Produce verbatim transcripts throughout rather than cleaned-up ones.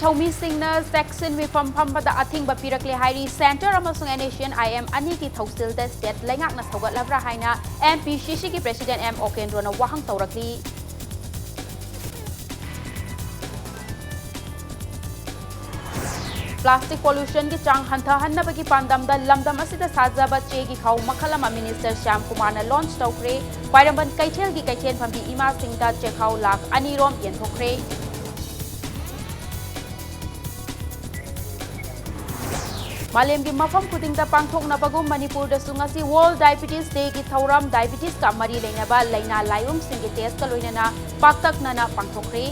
ꯊꯧꯃꯤꯁꯤꯡꯅ ꯆꯦꯛꯁꯤꯟ ꯃꯤꯐꯝ ꯐꯝꯕꯗ ꯑꯊꯤꯡꯕ ꯄꯤꯔꯛꯂꯦ ꯍꯥꯏꯔꯤ꯫ Centre ꯑꯃꯁꯨꯡ NSCN-IM ꯑꯅꯤꯒꯤ ꯊꯧꯁꯤꯜꯗ state ꯂꯩꯉꯥꯛꯅ ꯁꯧꯒꯠꯂꯕ꯭ꯔꯥ ꯍꯥꯏꯅ MPCC-ꯒꯤ President M ꯑꯣꯀꯦꯟꯗ꯭ꯔꯣꯅ ꯋꯥꯍꯪ ꯇꯧꯔꯛꯂꯤ꯫ Plastic pollution-ꯒꯤ ꯆꯥꯡ ꯍꯟꯊꯍꯟꯅꯕꯒꯤ ꯄꯥꯟꯗꯝꯗ ꯂꯝꯗꯝ ꯑꯁꯤꯗ ꯁꯥꯖꯕ ꯆꯦꯒꯤ ꯈꯥꯎ ꯃꯈꯜ ꯑꯃ Minister ꯁ꯭ꯌꯥꯝ ꯀꯨꯃꯥꯔꯅ launch ꯇꯧꯈ꯭ꯔꯦ꯫ ꯈ꯭ꯋꯥꯏꯔꯝꯕꯟ ꯀꯩꯊꯦꯜꯒꯤ ꯀꯩꯊꯦꯜ ꯐꯝꯕꯤ ꯏꯃꯥꯁꯤꯡꯗ ꯆꯦꯈꯥꯎ ꯂꯥꯈ ꯑꯅꯤ ꯔꯣꯝ ꯌꯦꯟꯊꯣꯛꯈ꯭ꯔꯦ꯫ ꯃꯥꯂꯦꯝꯒꯤ ꯃꯐꯝ ꯈꯨꯗꯤꯡꯗ ꯄꯥꯡꯊꯣꯛꯅꯕꯒꯨꯝ ꯃꯅꯤꯄꯨꯔꯗꯁꯨ ꯉꯁꯤ World Diabetes Day-ꯒꯤ ꯊꯧꯔꯝ diabetes-ꯀ ꯃꯔꯤ ꯂꯩꯅꯕ ꯂꯥꯏꯅꯥ ꯂꯥꯏꯑꯣꯡꯁꯤꯡꯒꯤ test-ꯀ ꯂꯣꯏꯅꯅ ꯄꯥꯛꯇꯛꯅꯅ ꯄꯥꯡꯊꯣꯛꯈ꯭ꯔꯦ꯫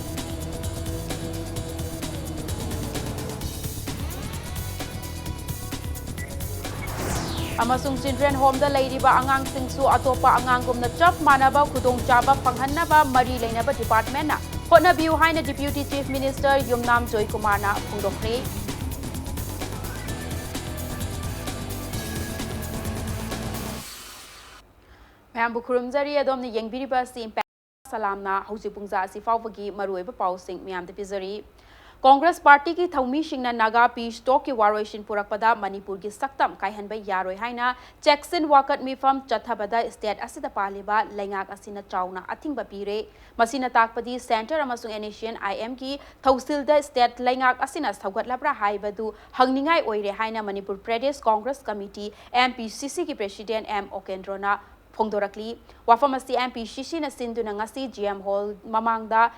ꯑꯃꯁꯨꯡ children home-ꯗ ꯂꯩꯔꯤꯕ ꯑꯉꯥꯡꯁꯤꯡꯁꯨ ꯑꯇꯣꯞꯄ ꯑꯉꯥꯡꯒꯨꯝꯅ ꯆꯞ ꯃꯥꯟꯅꯕ ꯈꯨꯗꯣꯡꯆꯥꯕ ꯐꯪꯍꯟꯅꯕ ꯃꯔꯤ ꯂꯩꯅꯕ department-ꯅ ꯍꯣꯠꯅꯕꯤꯌꯨ ꯍꯥꯏꯅ Deputy Chief Minister ꯌꯨꯝꯅꯥꯝ ꯖꯣꯏꯀꯨꯃꯥꯔꯅ ꯐꯣꯡꯗꯣꯛꯈ꯭ꯔꯦ꯫ ꯃꯌꯥꯝꯕꯨ ꯈꯨꯔꯨꯝꯖꯔꯤ꯫ ꯑꯗꯣꯝꯅ ꯌꯦꯡꯕꯤꯔꯤꯕ ꯑꯁꯤ Impact ꯁꯂꯥꯝꯅ꯫ ꯍꯧꯖꯤꯛ ꯄꯨꯡꯖꯥ ꯑꯁꯤ ꯐꯥꯎꯕꯒꯤ ꯃꯔꯨꯑꯣꯏꯕ ꯄꯥꯎꯁꯤꯡ ꯃꯌꯥꯝꯗ ꯄꯤꯖꯔꯤ꯫ Congress party-ꯒꯤ ꯊꯧꯃꯤꯁꯤꯡꯅ ꯅꯥꯒꯥ peace talk-ꯀꯤ ꯋꯥꯔꯣꯏꯁꯤꯟ ꯄꯨꯔꯛꯄꯗ ꯃꯅꯤꯄꯨꯔꯒꯤ ꯁꯛꯇꯝ ꯀꯥꯏꯍꯟꯕ ꯌꯥꯔꯣꯏ ꯍꯥꯏꯅ ꯆꯦꯛꯁꯤꯟ ꯋꯥꯀꯠ ꯃꯤꯐꯝ ꯆꯠꯊꯕꯗ state ꯑꯁꯤꯗ ꯄꯥꯜꯂꯤꯕ ꯂꯩꯉꯥꯛ ꯑꯁꯤꯅ ꯆꯥꯎꯅ ꯑꯊꯤꯡꯕ ꯄꯤꯔꯦ꯫ ꯃꯁꯤꯅ ꯇꯥꯛꯄꯗꯤ Centre ꯑꯃꯁꯨꯡ NSCN-IM-ꯒꯤ ꯊꯧꯁꯤꯜꯗ state ꯂꯩꯉꯥꯛ ꯑꯁꯤꯅ ꯁꯧꯒꯠꯂꯕ꯭ꯔꯥ ꯍꯥꯏꯕꯗꯨ ꯍꯪꯅꯤꯡꯉꯥꯏ ꯑꯣꯏꯔꯦ ꯍꯥꯏꯅ ꯃꯅꯤꯄꯨꯔ ꯄ꯭ꯔꯗꯦꯁ ꯀꯣꯡꯒ꯭ꯔꯦꯁ ꯀꯃꯤꯇꯤ, MPCC-ꯒꯤ President M ꯑꯣꯀꯦꯟꯗ꯭ꯔꯣꯅ ꯐꯣꯡꯗꯣꯔꯛꯂꯤ꯫ ꯋꯥꯐꯝ ꯑꯁꯤ MPCC-ꯅ ꯁꯤꯟꯗꯨꯅ ꯉꯁꯤ GM Hall ꯃꯃꯥꯡꯗ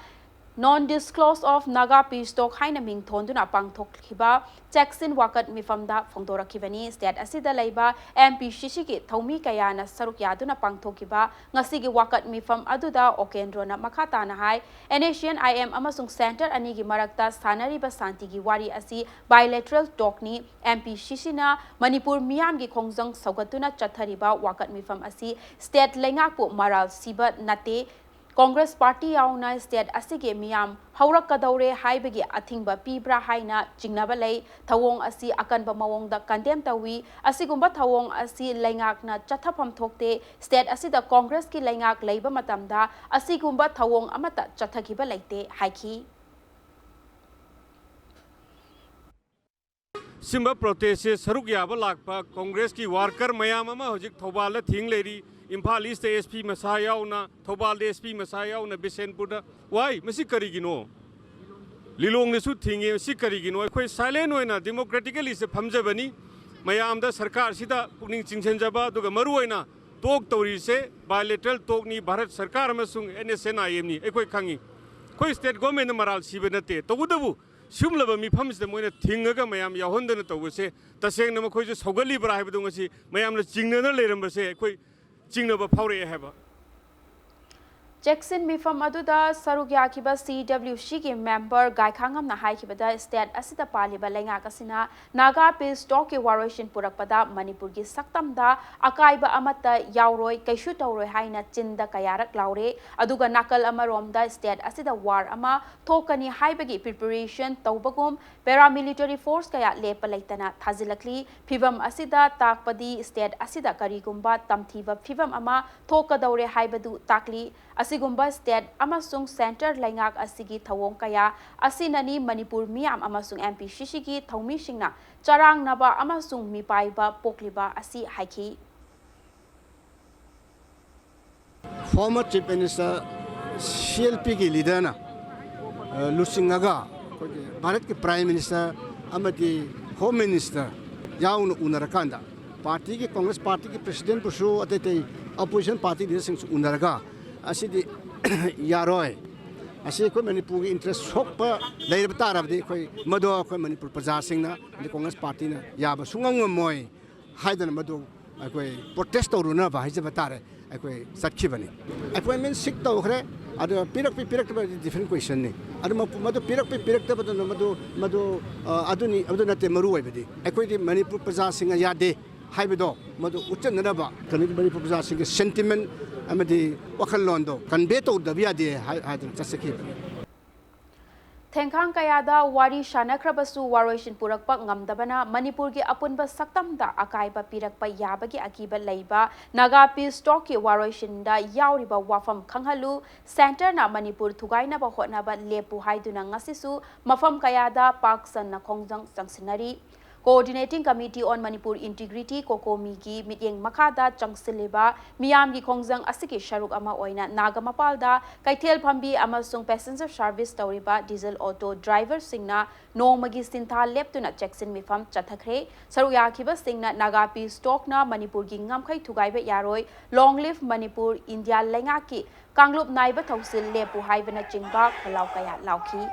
Non Disclosure of Naga Peace Talk ꯍꯥꯏꯅ ꯃꯤꯡ ꯊꯣꯟꯗꯨꯅ ꯄꯥꯡꯊꯣꯛꯈꯤꯕ ꯆꯦꯛꯁꯤꯟ ꯋꯥꯀꯠ ꯃꯤꯐꯝꯗ ꯐꯣꯡꯗꯣꯔꯛꯈꯤꯕꯅꯤ꯫ State ꯑꯁꯤꯗ ꯂꯩꯕ MPCC-ꯒꯤ ꯊꯧꯃꯤ ꯀꯌꯥꯅ ꯁꯔꯨꯛ ꯌꯥꯗꯨꯅ ꯄꯥꯡꯊꯣꯛꯈꯤꯕ ꯉꯁꯤꯒꯤ ꯋꯥꯀꯠ ꯃꯤꯐꯝ ꯑꯗꯨꯗ ꯑꯣꯀꯦꯟꯗ꯭ꯔꯣꯅ ꯃꯈꯥ ꯇꯥꯅ ꯍꯥꯏ, NSCN-IM ꯑꯃꯁꯨꯡ Centre ꯑꯅꯤꯒꯤ ꯃꯔꯛꯇ ꯁꯥꯟꯅꯔꯤꯕ ꯁꯥꯟꯇꯤꯒꯤ ꯋꯥꯔꯤ ꯑꯁꯤ bilateral talk-ꯅꯤ꯫ MPCC-ꯅ ꯃꯅꯤꯄꯨꯔ ꯃꯤꯌꯥꯝꯒꯤ ꯈꯣꯡꯖꯪ ꯁꯧꯒꯠꯇꯨꯅ ꯆꯠꯊꯔꯤꯕ ꯋꯥꯀꯠ ꯃꯤꯐꯝ ꯑꯁꯤ state ꯂꯩꯉꯥꯛꯄꯨ ꯃꯔꯥꯜ ꯁꯤꯕ ꯅꯠꯇꯦ꯫ Congress party ꯌꯥꯎꯅ state ꯑꯁꯤꯒꯤ ꯃꯤꯌꯥꯝ ꯍꯧꯔꯛꯀꯗꯧꯔꯦ ꯍꯥꯏꯕꯒꯤ ꯑꯊꯤꯡꯕ ꯄꯤꯕ꯭ꯔꯥ ꯍꯥꯏꯅ ꯆꯤꯡꯅꯕ ꯂꯩ꯫ ꯊꯧꯑꯣꯡ ꯑꯁꯤ ꯑꯀꯟꯕ ꯃꯑꯣꯡꯗ condemn ꯇꯧꯏ꯫ ꯑꯁꯤꯒꯨꯝꯕ ꯊꯧꯑꯣꯡ ꯑꯁꯤ ꯂꯩꯉꯥꯛꯅ ꯆꯠꯊꯐꯝ ꯊꯣꯛꯇꯦ꯫ State ꯑꯁꯤꯗ Congress-ꯀꯤ ꯂꯩꯉꯥꯛ ꯂꯩꯕ ꯃꯇꯝꯗ ꯑꯁꯤꯒꯨꯝꯕ ꯊꯧꯑꯣꯡ ꯑꯃꯠꯇ ꯆꯠꯊꯈꯤꯕ ꯂꯩꯇꯦ ꯍꯥꯏꯈꯤ꯫ ꯁꯤꯒꯨꯝꯕ ꯄ꯭ꯔꯣꯇꯦꯁꯁꯦ ꯁꯔꯨꯛ ꯌꯥꯕ ꯂꯥꯛꯄ ꯀꯣꯡꯒ꯭ꯔꯦꯁꯀꯤ ꯋꯥꯔꯀꯔ ꯃꯌꯥꯝ ꯑꯃ ꯍꯧꯖꯤꯛ ꯊꯧꯕꯥꯜꯗ ꯊꯤꯡ ꯂꯩꯔꯤ꯫ ꯏꯝꯐꯥꯜ ꯏꯁꯇ ꯑꯦꯁ ꯄꯤ ꯃꯁꯥ ꯌꯥꯎꯅ, ꯊꯧꯕꯥꯜꯗ ꯑꯦꯁ ꯄꯤ ꯃꯁꯥ ꯌꯥꯎꯅ, ꯕꯤꯁꯦꯟꯄꯨꯔꯗ꯫ ꯋꯥꯏ? ꯃꯁꯤ ꯀꯔꯤꯒꯤꯅꯣ? ꯂꯤꯂꯣꯡꯗꯁꯨ ꯊꯤꯡꯉꯤ꯫ ꯃꯁꯤ ꯀꯔꯤꯒꯤꯅꯣ? ꯑꯩꯈꯣꯏ ꯁꯥꯏꯂꯦꯟ ꯑꯣꯏꯅ ꯗꯦꯃꯣꯀ꯭ꯔꯦꯇꯤꯀꯦꯂꯤꯁꯦ ꯐꯝꯖꯕꯅꯤ꯫ ꯃꯌꯥꯝꯗ ꯁꯔꯀꯥꯔꯁꯤꯗ ꯄꯨꯛꯅꯤꯡ ꯆꯤꯡꯁꯤꯟꯖꯕ, ꯑꯗꯨꯒ ꯃꯔꯨꯑꯣꯏꯅ ꯇꯣꯛ ꯇꯧꯔꯤꯁꯦ ꯕꯥꯏꯂꯦꯇꯔꯦꯜ ꯇꯣꯛꯅꯤ, ꯚꯥꯔꯠ ꯁꯔꯀꯥꯔ ꯑꯃꯁꯨꯡ ꯑꯦꯟ ꯑꯦꯁ ꯑꯦꯟ ꯑꯥꯏ ꯑꯦꯝꯅꯤ꯫ ꯑꯩꯈꯣꯏ ꯈꯪꯉꯤ꯫ ꯑꯩꯈꯣꯏ ꯁ꯭ꯇꯦꯠ ꯒꯣꯔꯃꯦꯟꯅ ꯃꯔꯥꯜ ꯁꯤꯕ ꯅꯠꯇꯦ꯫ ꯇꯧꯕꯇꯕꯨ ꯁꯤꯒꯨꯝꯂꯕ ꯃꯤꯐꯝꯁꯤꯗ ꯃꯣꯏꯅ ꯊꯤꯡꯉꯒ ꯃꯌꯥꯝ ꯌꯥꯎꯍꯟꯗꯅ ꯇꯧꯕꯁꯦ ꯇꯁꯦꯡꯅ ꯃꯈꯣꯏꯁꯦ ꯁꯧꯒꯠꯂꯤꯕ꯭ꯔꯥ ꯍꯥꯏꯕꯗꯣ ꯉꯁꯤ ꯃꯌꯥꯝꯅ ꯆꯤꯡꯅꯅ ꯂꯩꯔꯝꯕꯁꯦ ꯑꯩꯈꯣꯏ ꯆꯤꯡꯅꯕ ꯐꯥꯎꯔꯛꯑꯦ ꯍꯥꯏꯕ꯫ ꯆꯦꯛꯁꯤꯟ ꯃꯤꯐꯝ ꯑꯗꯨꯗ ꯁꯔꯨꯛ ꯌꯥꯈꯤꯕ ꯁꯤ ꯗꯕ꯭ꯂꯤꯎ ꯁꯤꯒꯤ ꯃꯦꯝꯕꯔ ꯒꯥꯏꯈꯥꯉꯝꯅ ꯍꯥꯏꯈꯤꯕꯗ, ꯁ꯭ꯇꯦꯠ ꯑꯁꯤꯗ ꯄꯥꯜꯂꯤꯕ ꯂꯩꯉꯥꯛ ꯑꯁꯤꯅ ꯅꯥꯒꯥ ꯄꯤꯁ ꯇꯣꯛꯀꯤ ꯋꯥꯔꯣꯏꯁꯤꯟ ꯄꯨꯔꯛꯄꯗ ꯃꯅꯤꯄꯨꯔꯒꯤ ꯁꯛꯇꯝꯗ ꯑꯀꯥꯏꯕ ꯑꯃꯠꯇ ꯌꯥꯎꯔꯣꯏ, ꯀꯩꯁꯨ ꯇꯧꯔꯣꯏ ꯍꯥꯏꯅ ꯆꯤꯟꯗ ꯀꯌꯥꯔꯛ ꯂꯥꯎꯔꯦ꯫ ꯑꯗꯨꯒ ꯅꯥꯀꯜ ꯑꯃꯔꯣꯝꯗ ꯁ꯭ꯇꯦꯠ ꯑꯁꯤꯗ ꯋꯥꯔ ꯑꯃ ꯊꯣꯛꯀꯅꯤ ꯍꯥꯏꯕꯒꯤ ꯄ꯭ꯔꯤꯄꯦꯔꯦꯁꯟ ꯇꯧꯕꯒꯨꯝ, ꯄꯦꯔꯥꯃꯤꯂꯤꯇꯔꯤ ꯐꯣꯔꯁ ꯀꯌꯥ ꯂꯦꯞꯄ ꯂꯩꯇꯅ ꯊꯥꯖꯤꯜꯂꯛꯂꯤ꯫ ꯐꯤꯚꯝ ꯑꯁꯤꯗ ꯇꯥꯛꯄꯗꯤ ꯁ꯭ꯇꯦꯠ ꯑꯁꯤꯗ ꯀꯔꯤꯒꯨꯝꯕ ꯇꯝꯊꯤꯕ ꯐꯤꯚꯝ ꯑꯃ ꯊꯣꯛꯀꯗꯧꯔꯦ ꯍꯥꯏꯕꯗꯨ ꯇꯥꯛꯂꯤ꯫ ꯑꯁꯤꯒꯨꯝꯕ ꯁ꯭ꯇꯦꯠ ꯑꯃꯁꯨꯡ ꯁꯦꯟꯇꯔ ꯂꯩꯉꯥꯛ ꯑꯁꯤꯒꯤ ꯊꯧꯑꯣꯡ ꯀꯌꯥ ꯑꯁꯤꯅꯅꯤ ꯃꯅꯤꯄꯨꯔ ꯃꯤꯌꯥꯝ ꯑꯃꯁꯨꯡ ꯑꯦꯝ ꯄꯤ ꯁꯤ ꯁꯤꯒꯤ ꯊꯧꯃꯤꯁꯤꯡꯅ ꯆꯔꯥꯡꯅꯕ ꯑꯃꯁꯨꯡ ꯃꯤꯄꯥꯏꯕ ꯄꯣꯛꯂꯤꯕ ꯑꯁꯤ ꯍꯥꯏꯈꯤ꯫ Former Chief Minister, C L P ꯒꯤ ꯂꯤꯗꯔꯅ ꯂꯨꯆꯤꯡꯉꯒ ꯑꯩꯈꯣꯏꯒꯤ ꯚꯥꯔꯠꯀꯤ ꯄ꯭ꯔꯥꯏꯝ ꯃꯤꯅꯤꯁꯇꯔ ꯑꯃꯗꯤ ꯍꯣꯝ ꯃꯤꯅꯤꯁꯇꯔ ꯌꯥꯎꯅ ꯎꯅꯔꯀꯥꯟꯗ ꯄꯥꯔꯇꯤꯒꯤ, ꯀꯣꯡꯒ꯭ꯔꯦꯁ ꯄꯥꯔꯇꯤꯒꯤ ꯄ꯭ꯔꯁꯤꯗꯦꯟꯕꯨꯁꯨ ꯑꯇꯩ ꯑꯇꯩ ꯑꯣꯄꯣꯖꯤꯁꯟ ꯄꯥꯔꯇꯤ ꯂꯤꯗꯔꯁꯤꯡꯁꯨ ꯎꯅꯔꯒ ꯑꯁꯤꯗꯤ ꯌꯥꯔꯣꯏ, ꯑꯁꯤ ꯑꯩꯈꯣꯏ ꯃꯅꯤꯄꯨꯔꯒꯤ ꯏꯟꯇꯔꯦꯁ ꯁꯣꯛꯄ ꯂꯩꯔꯕ ꯇꯥꯔꯕꯗꯤ ꯑꯩꯈꯣꯏ ꯃꯗꯨ ꯑꯩꯈꯣꯏ ꯃꯅꯤꯄꯨꯔ ꯄ꯭ꯔꯖꯥꯁꯤꯡꯅ ꯑꯗꯩ ꯀꯣꯡꯒ꯭ꯔꯦꯁ ꯄꯥꯔꯇꯤꯅ ꯌꯥꯕ ꯁꯨꯡꯉꯝ ꯉꯝꯃꯣꯏ ꯍꯥꯏꯗꯅ ꯃꯗꯨ ꯑꯩꯈꯣꯏ ꯄ꯭ꯔꯣꯇꯦꯁ ꯇꯧꯔꯨꯅꯕ ꯍꯥꯏꯖꯕ ꯇꯥꯔꯦ꯫ ꯑꯩꯈꯣꯏ ꯆꯠꯈꯤꯕꯅꯤ꯫ ꯑꯦꯄꯣꯏꯟꯃꯦꯟ ꯁꯤꯛ ꯇꯧꯈ꯭ꯔꯦ꯫ ꯑꯗꯣ ꯄꯤꯔꯛꯄꯤ ꯄꯤꯔꯛꯇꯕꯗꯤ ꯗꯤꯐꯔꯦꯟ ꯀ꯭ꯋꯦꯁꯟꯅꯤ꯫ ꯑꯗꯨ ꯃꯄꯨ-, ꯃꯗꯨ ꯄꯤꯔꯛꯄꯤ ꯄꯤꯔꯛꯇꯕꯗꯨꯅ ꯃꯗꯨ, ꯃꯗꯨ, ꯑ, ꯑꯗꯨꯅꯤ, ꯑꯗꯨ ꯅꯠꯇꯦ ꯃꯔꯨ ꯑꯣꯏꯕꯗꯤ꯫ ꯑꯩꯈꯣꯏꯗꯤ ꯃꯅꯤꯄꯨꯔ ꯄ꯭ꯔꯖꯥꯁꯤꯡꯅ ꯌꯥꯗꯦ ꯍꯥꯏꯕꯗꯣ ꯃꯗꯨ ꯎꯠꯆꯅꯅꯕ ꯀꯩꯅꯣꯒꯤ ꯃꯅꯤꯄꯨꯔ ꯄ꯭ꯔꯖꯥꯁꯤꯡꯒꯤ ꯁꯦꯟꯇꯤꯃꯦꯟ ꯑꯃꯗꯤ ꯋꯥꯈꯜꯂꯣꯟꯗꯣ ꯀꯟꯚꯦ ꯇꯧꯗꯕ ꯌꯥꯗꯦ ꯍꯥꯏ-, ꯍꯥꯏꯗꯅ ꯆꯠꯆꯈꯤꯕꯅꯤ꯫ ꯊꯦꯡꯈꯥꯡ ꯀꯌꯥꯗ ꯋꯥꯔꯤ ꯁꯥꯟꯅꯈ꯭ꯔꯕꯁꯨ ꯋꯥꯔꯣꯏꯁꯤꯟ ꯄꯨꯔꯛꯄ ꯉꯝꯗꯕꯅ ꯃꯅꯤꯄꯨꯔꯒꯤ ꯑꯄꯨꯟꯕ ꯁꯛꯇꯝꯗ ꯑꯀꯥꯏꯕ ꯄꯤꯔꯛꯄ ꯌꯥꯕꯒꯤ ꯑꯀꯤꯕ ꯂꯩꯕ ꯅꯥꯒꯥ ꯄꯤꯁ ꯇꯣꯛꯀꯤ ꯋꯥꯔꯣꯏꯁꯤꯟꯗ ꯌꯥꯎꯔꯤꯕ ꯋꯥꯐꯝ ꯈꯪꯍꯜꯂꯨ, ꯁꯦꯟꯇꯔꯅ ꯃꯅꯤꯄꯨꯔ ꯊꯨꯒꯥꯏꯅꯕ ꯍꯣꯠꯅꯕ ꯂꯦꯞꯄꯨ ꯍꯥꯏꯗꯨꯅ ꯉꯁꯤꯁꯨ ꯃꯐꯝ ꯀꯌꯥꯗ ꯄꯥꯛ ꯁꯟꯅ ꯈꯣꯡꯖꯪ ꯆꯪꯁꯤꯟꯅꯔꯤ꯫ Coordinating Committee on Manipur Integrity, COCOMI ꯒꯤ ꯃꯤꯠꯌꯦꯡ ꯃꯈꯥꯗ ꯆꯪꯁꯤꯜꯂꯤꯕ ꯃꯤꯌꯥꯝꯒꯤ ꯈꯣꯡꯖꯪ ꯑꯁꯤꯒꯤ ꯁꯔꯨꯛ ꯑꯃ ꯑꯣꯏꯅ ꯅꯥꯒꯥꯃꯄꯥꯜꯗ ꯀꯩꯊꯦꯜ ꯐꯝꯕꯤ ꯑꯃꯁꯨꯡ passenger service ꯇꯧꯔꯤꯕ diesel auto driverꯁꯤꯡꯅ ꯅꯣꯡꯃꯒꯤ ꯁꯤꯟꯊꯥ ꯂꯦꯞꯇꯨꯅ ꯆꯦꯛꯁꯤꯟ ꯃꯤꯐꯝ ꯆꯠꯊꯈ꯭ꯔꯦ꯫ ꯁꯔꯨꯛ ꯌꯥꯈꯤꯕꯁꯤꯡꯅ ꯅꯥꯒꯥ peace talkꯅ ꯃꯅꯤꯄꯨꯔꯒꯤ ꯉꯝꯈꯩ ꯊꯨꯒꯥꯏꯕ ꯌꯥꯔꯣꯏ, Long live Manipur, ꯏꯟꯗꯤꯌꯥ ꯂꯩꯉꯥꯛꯀꯤ ꯀꯥꯡꯂꯨꯞ ꯅꯥꯏꯕ ꯊꯧꯁꯤꯜ ꯂꯦꯞꯄꯨ ꯍꯥꯏꯕꯅꯆꯤꯡꯕ ꯈꯣꯜꯂꯥꯎ ꯀꯌꯥ ꯂꯥꯎꯈꯤ꯫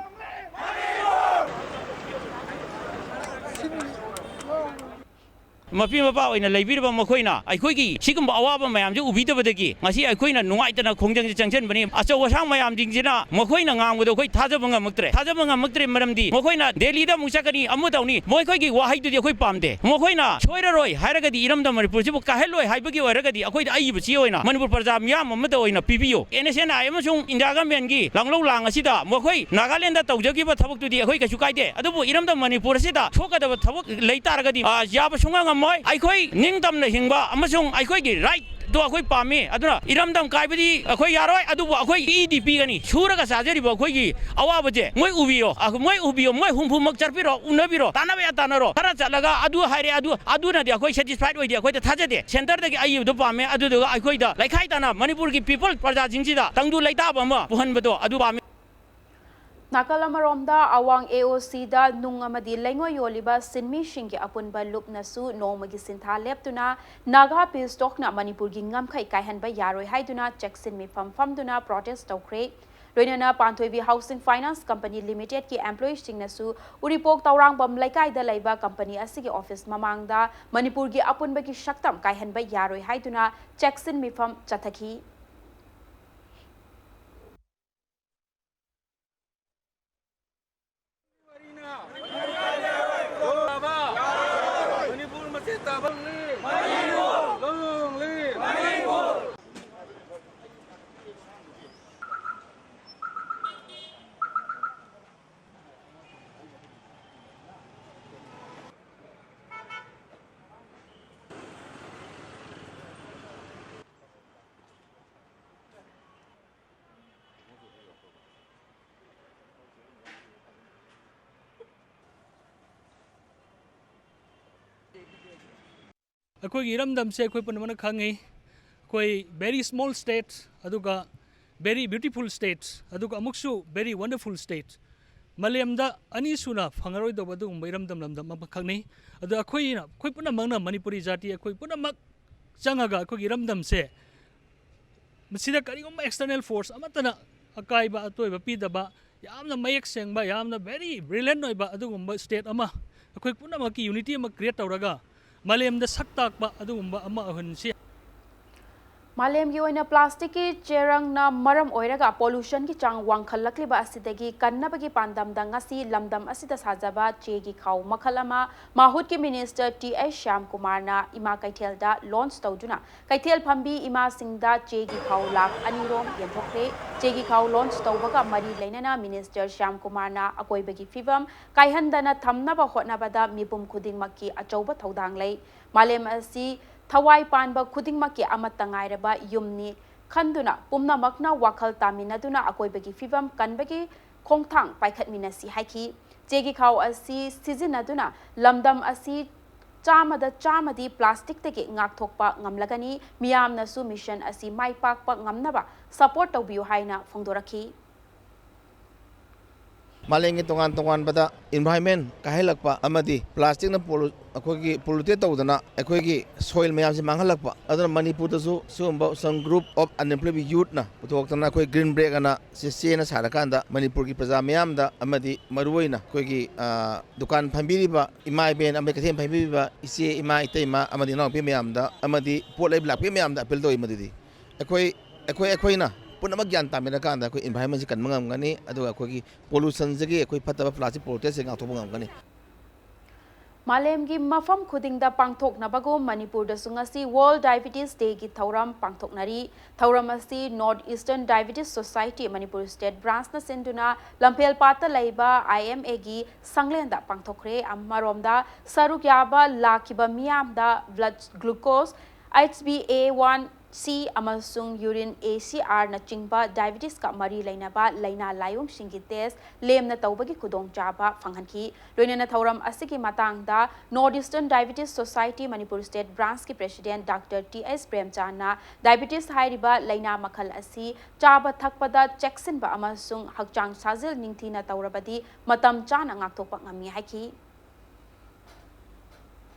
ꯃꯄꯤ ꯃꯄꯥ ꯑꯣꯏꯅ ꯂꯩꯕꯤꯔꯤꯕ ꯃꯈꯣꯏꯅ ꯑꯩꯈꯣꯏꯒꯤ ꯁꯤꯒꯨꯝꯕ ꯑꯋꯥꯕ ꯃꯌꯥꯝꯁꯦ ꯎꯕꯤꯗꯕꯗꯒꯤ ꯉꯁꯤ ꯑꯩꯈꯣꯏꯅ ꯅꯨꯡꯉꯥꯏꯇꯅ ꯈꯣꯡꯖꯪꯁꯦ ꯆꯪꯁꯤꯟꯕꯅꯤ꯫ ꯑꯆꯧ ꯑꯁꯥꯡ ꯃꯌꯥꯝꯁꯤꯡꯁꯤꯅ ꯃꯈꯣꯏꯅ ꯉꯥꯡꯕꯗꯣ ꯑꯩꯈꯣꯏ ꯊꯥꯖꯕ ꯉꯝꯃꯛꯇ꯭ꯔꯦ꯫ ꯊꯥꯖꯕ ꯉꯝꯃꯛꯇ꯭ꯔꯦ ꯃꯔꯝꯗꯤ ꯃꯈꯣꯏꯅ ꯗꯦꯜꯂꯤꯗ ꯑꯃꯨꯛ ꯆꯠꯀꯅꯤ, ꯑꯃꯨꯛ ꯇꯧꯅꯤ, ꯃꯈꯣꯏꯒꯤ ꯋꯥꯍꯩꯗꯨꯗꯤ ꯑꯩꯈꯣꯏ ꯄꯥꯝꯗꯦ꯫ ꯃꯈꯣꯏꯅ ꯁꯣꯏꯔꯔꯣꯏ ꯍꯥꯏꯔꯒꯗꯤ, ꯏꯔꯝꯗꯝ ꯃꯅꯤꯄꯨꯔꯁꯤꯕꯨ ꯀꯥꯏꯍꯜꯂꯣꯏ ꯍꯥꯏꯕꯒꯤ ꯑꯣꯏꯔꯒꯗꯤ ꯑꯩꯈꯣꯏꯗ ꯑꯏꯕ ꯆꯦ ꯑꯣꯏꯅ ꯃꯅꯤꯄꯨꯔ ꯄ꯭ꯔꯖꯥ ꯃꯤꯌꯥꯝ ꯑꯃꯗ ꯑꯣꯏꯅ ꯄꯤꯕꯤꯌꯨ꯫ ꯑꯦꯟ ꯑꯦꯁ ꯑꯦꯟ ꯑꯥꯏ ꯑꯃꯁꯨꯡ ꯏꯟꯗꯤꯌꯥ ꯒꯃꯦꯟꯒꯤ ꯂꯥꯡꯂꯧ ꯂꯥꯡ ꯑꯁꯤꯗ ꯃꯈꯣꯏ ꯅꯥꯒꯥꯂꯦꯟꯗ ꯇꯧꯖꯈꯤꯕ ꯊꯕꯛꯇꯨꯗꯤ ꯑꯩꯈꯣꯏ ꯀꯩꯁꯨ ꯀꯥꯏꯗꯦ, ꯑꯗꯨꯕꯨ ꯏꯔꯝꯗꯝ ꯃꯅꯤꯄꯨꯔ ꯑꯁꯤꯗ ꯁꯣꯛꯀꯗꯕ ꯊꯕꯛ ꯂꯩ ꯇꯥꯔꯒꯗꯤ, ꯑ, ꯌꯥꯕ ꯁꯨꯡꯉꯝ ꯉꯝꯃꯣꯏ꯫ ꯑꯩꯈꯣꯏ ꯅꯤꯡꯇꯝꯅ ꯍꯤꯡꯕ ꯑꯃꯁꯨꯡ ꯑꯩꯈꯣꯏꯒꯤ right ꯗꯣ ꯑꯩꯈꯣꯏ ꯄꯥꯝꯃꯤ꯫ ꯑꯗꯨꯅ ꯏꯔꯝꯗꯝ ꯀꯥꯏꯕꯗꯤ ꯑꯩꯈꯣꯏ ꯌꯥꯔꯣꯏ, ꯑꯗꯨꯕꯨ ꯑꯩꯈꯣꯏ ꯏꯗꯤ ꯄꯤꯒꯅꯤ꯫ ꯁꯨꯔꯒ ꯆꯥꯖꯔꯤꯕ ꯑꯩꯈꯣꯏꯒꯤ ꯑꯋꯥꯕꯁꯦ ꯃꯣꯏ ꯎꯕꯤꯌꯣ, ꯑ, ꯃꯣꯏ ꯎꯕꯤꯌꯣ, ꯃꯣꯏ ꯍꯨꯝꯐꯨꯃꯛ ꯆꯠꯄꯤꯔꯣ, ꯎꯅꯕꯤꯔꯣ, ꯇꯥꯟꯅꯕ ꯌꯥ ꯇꯥꯟꯅꯔꯣ꯫ ꯈꯔ ꯆꯠꯂꯒ ꯑꯗꯨ ꯍꯥꯏꯔꯦ, ꯑꯗꯨ, ꯑꯗꯨꯅꯗꯤ ꯑꯩꯈꯣꯏ satisfied ꯑꯣꯏꯗꯦ, ꯑꯩꯈꯣꯏꯗ ꯊꯥꯖꯗꯦ꯫ Centreꯗꯒꯤ ꯑꯏꯕꯗꯣ ꯄꯥꯝꯃꯦ, ꯑꯗꯨꯗꯨꯒ ꯑꯩꯈꯣꯏꯗ ꯂꯩꯈꯥꯏ ꯇꯥꯅ ꯃꯅꯤꯄꯨꯔꯒꯤ people ꯄ꯭ꯔꯖꯥꯁꯤꯡꯁꯤꯗ ꯇꯪꯗꯨ ꯂꯩꯇꯥꯕ ꯑꯃ ꯄꯨꯍꯟꯕꯗꯣ ꯑꯗꯨ ꯄꯥꯝꯃꯤ꯫ ꯅꯥꯀꯜ ꯑꯃꯔꯣꯝꯗ, ꯑꯋꯥꯡ ꯑꯦ ꯑꯣ ꯁꯤꯗ ꯅꯨꯡ ꯑꯃꯗꯤ ꯂꯩꯉꯣꯏ ꯌꯣꯜꯂꯤꯕ ꯁꯤꯟꯃꯤꯁꯤꯡꯒꯤ ꯑꯄꯨꯟꯕ ꯂꯨꯞꯅꯁꯨ ꯅꯣꯡꯃꯒꯤ ꯁꯤꯟꯊꯥ ꯂꯦꯞꯇꯨꯅ ꯅꯥꯒꯥ peace talkꯅ ꯃꯅꯤꯄꯨꯔꯒꯤ ꯉꯝꯈꯩ ꯀꯥꯏꯍꯟꯕ ꯌꯥꯔꯣꯏ ꯍꯥꯏꯗꯨꯅ ꯆꯦꯛꯁꯤꯟ ꯃꯤꯐꯝ ꯐꯝꯗꯨꯅ protest ꯇꯧꯈ꯭ꯔꯦ꯫ ꯂꯣꯏꯅꯅ ꯄꯥꯟꯊꯣꯏꯕꯤ Housing Finance Company Limitedꯀꯤ employeeꯁꯤꯡꯅꯁꯨ ꯎꯔꯤꯄꯣꯛ ꯇꯧꯔꯥꯡꯕꯝ ꯂꯩꯀꯥꯏꯗ ꯂꯩꯕ company ꯑꯁꯤꯒꯤ office ꯃꯃꯥꯡꯗ ꯃꯅꯤꯄꯨꯔꯒꯤ ꯑꯄꯨꯟꯕꯒꯤ ꯁꯛꯇꯝ ꯀꯥꯏꯍꯟꯕ ꯌꯥꯔꯣꯏ ꯍꯥꯏꯗꯨꯅ ꯆꯦꯛꯁꯤꯟ ꯃꯤꯐꯝ ꯆꯠꯊꯈꯤ꯫ ꯑꯩꯈꯣꯏꯒꯤ ꯏꯔꯝꯗꯝꯁꯦ ꯑꯩꯈꯣꯏ ꯄꯨꯝꯅꯃꯛꯅ ꯈꯪꯉꯤ꯫ ꯑꯩꯈꯣꯏ very small state, ꯑꯗꯨꯒ very beautiful state, ꯑꯗꯨꯒ ꯑꯃꯨꯛꯁꯨ very wonderful state꯫ ꯃꯥꯂꯦꯝꯗ ꯑꯅꯤꯁꯨꯅ ꯐꯪꯉꯔꯣꯏꯗꯧꯕ ꯑꯗꯨꯒꯨꯝꯕ ꯏꯔꯝꯗꯝ ꯂꯝꯗꯝ ꯑꯃꯈꯛꯅꯤ꯫ ꯑꯗꯣ ꯑꯩꯈꯣꯏꯅ, ꯑꯩꯈꯣꯏ ꯄꯨꯝꯅꯃꯛꯅ, ꯃꯅꯤꯄꯨꯔꯤ ꯖꯥꯇꯤ ꯑꯩꯈꯣꯏ ꯄꯨꯝꯅꯃꯛ ꯆꯪꯉꯒ ꯑꯩꯈꯣꯏꯒꯤ ꯏꯔꯝꯗꯝꯁꯦ ꯃꯁꯤꯗ ꯀꯔꯤꯒꯨꯝꯕ external force ꯑꯃꯠꯇꯅ ꯑꯀꯥꯏꯕ ꯑꯇꯣꯏꯕ ꯄꯤꯗꯕ, ꯌꯥꯝꯅ ꯃꯌꯦꯛ ꯁꯦꯡꯕ, ꯌꯥꯝꯅ very brilliant ꯑꯣꯏꯕ ꯑꯗꯨꯒꯨꯝꯕ state ꯑꯃ, ꯑꯩꯈꯣꯏ ꯄꯨꯝꯅꯃꯛꯀꯤ unity ꯑꯃ create ꯇꯧꯔꯒ ꯃꯥꯂꯦꯝꯗ ꯁꯛ ꯇꯥꯛꯄ ꯑꯗꯨꯒꯨꯝꯕ ꯑꯃ ꯑꯣꯏꯍꯟꯁꯤ꯫ ꯃꯥꯂꯦꯝꯒꯤ ꯑꯣꯏꯅ plasticꯀꯤ ꯆꯦꯔꯪꯅ ꯃꯔꯝ ꯑꯣꯏꯔꯒ pollutionꯒꯤ ꯆꯥꯡ ꯋꯥꯡꯈꯠꯂꯛꯂꯤꯕ ꯑꯁꯤꯗꯒꯤ ꯀꯟꯅꯕꯒꯤ ꯄꯥꯟꯗꯝꯗ ꯉꯁꯤ ꯂꯝꯗꯝ ꯑꯁꯤꯗ ꯁꯥꯖꯕ ꯆꯦꯒꯤ ꯈꯥꯎ ꯃꯈꯜ ꯑꯃ ꯃꯥꯍꯨꯠꯀꯤ minister ꯇꯤ ꯑꯩꯆ ꯁ꯭ꯌꯥꯝꯀꯨꯃꯥꯔꯅ ꯏꯃꯥ ꯀꯩꯊꯦꯜꯗ launch ꯇꯧꯗꯨꯅ ꯀꯩꯊꯦꯜ ꯐꯝꯕꯤ ꯏꯃꯥꯁꯤꯡꯗ ꯆꯦꯒꯤ ꯈꯥꯎ ꯂꯥꯈ ꯑꯅꯤꯔꯣꯝ ꯌꯦꯟꯊꯣꯛꯈ꯭ꯔꯦ꯫ ꯆꯦꯒꯤ ꯈꯥꯎ launch ꯇꯧꯕꯒ ꯃꯔꯤ ꯂꯩꯅꯅ minister ꯁ꯭ꯌꯥꯝꯀꯨꯃꯥꯔꯅ ꯑꯀꯣꯏꯕꯒꯤ ꯐꯤꯕꯝ ꯀꯥꯏꯍꯟꯗꯅ ꯊꯝꯅꯕ ꯍꯣꯠꯅꯕꯗ ꯃꯤꯄꯨꯝ ꯈꯨꯗꯤꯡꯃꯛꯀꯤ ꯑꯆꯧꯕ ꯊꯧꯗꯥꯡ ꯂꯩ꯫ ꯃꯥꯂꯦꯝ ꯑꯁꯤ ꯊꯋꯥꯏ ꯄꯥꯟꯕ ꯈꯨꯗꯤꯡꯃꯛꯀꯤ ꯑꯃꯠꯇ ꯉꯥꯏꯔꯕ ꯌꯨꯝꯅꯤ ꯈꯟꯗꯨꯅ ꯄꯨꯝꯅꯃꯛꯅ ꯋꯥꯈꯜ ꯇꯥꯃꯤꯟꯅꯗꯨꯅ ꯑꯀꯣꯏꯕꯒꯤ ꯐꯤꯕꯝ ꯀꯟꯕꯒꯤ ꯈꯣꯡꯊꯥꯡ ꯄꯥꯏꯈꯠꯃꯤꯟꯅꯁꯤ ꯍꯥꯏꯈꯤ꯫ ꯆꯦꯒꯤ ꯈꯥꯎ ꯑꯁꯤ ꯁꯤꯖꯤꯟꯅꯗꯨꯅ ꯂꯝꯗꯝ ꯑꯁꯤ ꯆꯥꯝꯃꯗ ꯆꯥꯝꯃꯗꯤ plasticꯇꯒꯤ ꯉꯥꯛꯊꯣꯛꯄ ꯉꯝꯂꯒꯅꯤ꯫ ꯃꯤꯌꯥꯝꯅꯁꯨ mission ꯑꯁꯤ ꯃꯥꯏ ꯄꯥꯛꯄ ꯉꯝꯅꯕ support ꯇꯧꯕꯤꯌꯨ ꯍꯥꯏꯅ ꯐꯣꯡꯗꯣꯔꯛꯈꯤ꯫ ꯃꯥꯂꯦꯝꯒꯤ ꯇꯣꯉꯥꯟ ꯇꯣꯉꯥꯟꯕꯗ environment ꯀꯥꯏꯍꯜꯂꯛꯄ ꯑꯃꯗꯤ plasticꯅ pollu-, ꯑꯩꯈꯣꯏꯒꯤ pollute ꯇꯧꯗꯅ ꯑꯩꯈꯣꯏꯒꯤ soil ꯃꯌꯥꯝꯁꯤ ꯃꯥꯡꯍꯜꯂꯛꯄ꯫ ꯑꯗꯨꯅ ꯃꯅꯤꯄꯨꯔꯗꯁꯨ ꯁꯤꯒꯨꯝꯕ some group of unemployed youthꯅ ꯄꯨꯊꯣꯛꯇꯅ ꯑꯩꯈꯣꯏ Green Break ꯑꯅ ꯁꯤ ꯆꯦꯅ ꯁꯥꯔꯀꯥꯟꯗ ꯃꯅꯤꯄꯨꯔꯒꯤ ꯄ꯭ꯔꯖꯥ ꯃꯤꯌꯥꯝꯗ ꯑꯃꯗꯤ ꯃꯔꯨꯑꯣꯏꯅ ꯑꯩꯈꯣꯏꯒꯤ, ꯑ, ꯗꯨꯀꯥꯟ ꯐꯝꯕꯤꯔꯤꯕ ꯏꯃꯥ ꯏꯕꯦꯟ ꯑꯃꯗꯤ ꯀꯩꯊꯦꯜ ꯐꯝꯕꯤꯔꯤꯕ ꯏꯆꯦ ꯏꯃꯥ ꯏꯇꯩꯃ ꯑꯃꯗꯤ ꯏꯅꯥꯎꯄꯤ ꯃꯌꯥꯝꯗ ꯑꯃꯗꯤ ꯄꯣꯠ ꯂꯩꯕ ꯂꯥꯛꯄꯤ ꯃꯌꯥꯝꯗ appeal ꯇꯧꯏ ꯃꯗꯨꯗꯤ ꯑꯩꯈꯣꯏ, ꯑꯩꯈꯣꯏ, ꯑꯩꯈꯣꯏꯅ ꯄꯨꯝꯅꯃꯛ ꯒ꯭ꯌꯥꯟ ꯇꯥꯃꯤꯟꯅꯔꯀꯥꯟꯗ ꯑꯩꯈꯣꯏ environmentꯁꯤ ꯀꯟꯕ ꯉꯝꯒꯅꯤ, ꯑꯗꯨꯒ ꯑꯩꯈꯣꯏꯒꯤ pollutionꯁꯤꯒꯤ ꯑꯩꯈꯣꯏ ꯐꯠꯇꯕ plastic polluteꯁꯦ ꯉꯥꯛꯊꯣꯛꯄ ꯉꯝꯒꯅꯤ꯫ ꯃꯥꯂꯦꯝꯒꯤ ꯃꯐꯝ ꯈꯨꯗꯤꯡꯗ ꯄꯥꯡꯊꯣꯛꯅꯕꯒꯨꯝ ꯃꯅꯤꯄꯨꯔꯗꯁꯨ ꯉꯁꯤ World Diabetes Dayꯒꯤ ꯊꯧꯔꯝ ꯄꯥꯡꯊꯣꯛꯅꯔꯤ꯫ ꯊꯧꯔꯝ ꯑꯁꯤ North Eastern Diabetes Society Manipur State Branchꯅ ꯁꯤꯟꯗꯨꯅ ꯂꯝꯐꯦꯜꯄꯥꯠꯇ ꯂꯩꯕ IMAꯒꯤ ꯁꯪꯂꯦꯟꯗ ꯄꯥꯡꯊꯣꯛꯈ꯭ꯔꯦ꯫ ꯑꯃꯔꯣꯝꯗ ꯁꯔꯨꯛ ꯌꯥꯕ ꯂꯥꯛꯈꯤꯕ ꯃꯤꯌꯥꯝꯗ blood glucose, H B A one C ꯑꯃꯁꯨꯡ urine A C R ꯅꯆꯤꯡꯕ diabetes ꯀ ꯃꯔꯤ ꯂꯩꯅꯕ ꯂꯥꯏꯅꯥ ꯂꯥꯏꯑꯣꯡꯁꯤꯡꯒꯤ test ꯂꯦꯝꯅ ꯇꯧꯕꯒꯤ ꯈꯨꯗꯣꯡꯆꯥꯕ ꯐꯪꯍꯟꯈꯤ꯫ ꯂꯣꯏꯅꯅ ꯊꯧꯔꯝ ꯑꯁꯤꯒꯤ ꯃꯇꯥꯡꯗ North Eastern Diabetes Society Manipur State Branch ꯀꯤ President Doctor T S ꯄ꯭ꯔꯦꯝꯆꯥꯟꯅ diabetes ꯍꯥꯏꯔꯤꯕ ꯂꯥꯏꯅꯥ ꯃꯈꯜ ꯑꯁꯤ ꯆꯥꯕ ꯊꯛꯄꯗ ꯆꯦꯛꯁꯤꯟꯕ ꯑꯃꯁꯨꯡ ꯍꯛꯆꯥꯡ ꯁꯥꯖꯦꯜ ꯅꯤꯡꯊꯤꯅ ꯇꯧꯔꯕꯗꯤ ꯃꯇꯝ ꯆꯥꯅ ꯉꯥꯛꯊꯣꯛꯄ ꯉꯝꯃꯤ ꯍꯥꯏꯈꯤ꯫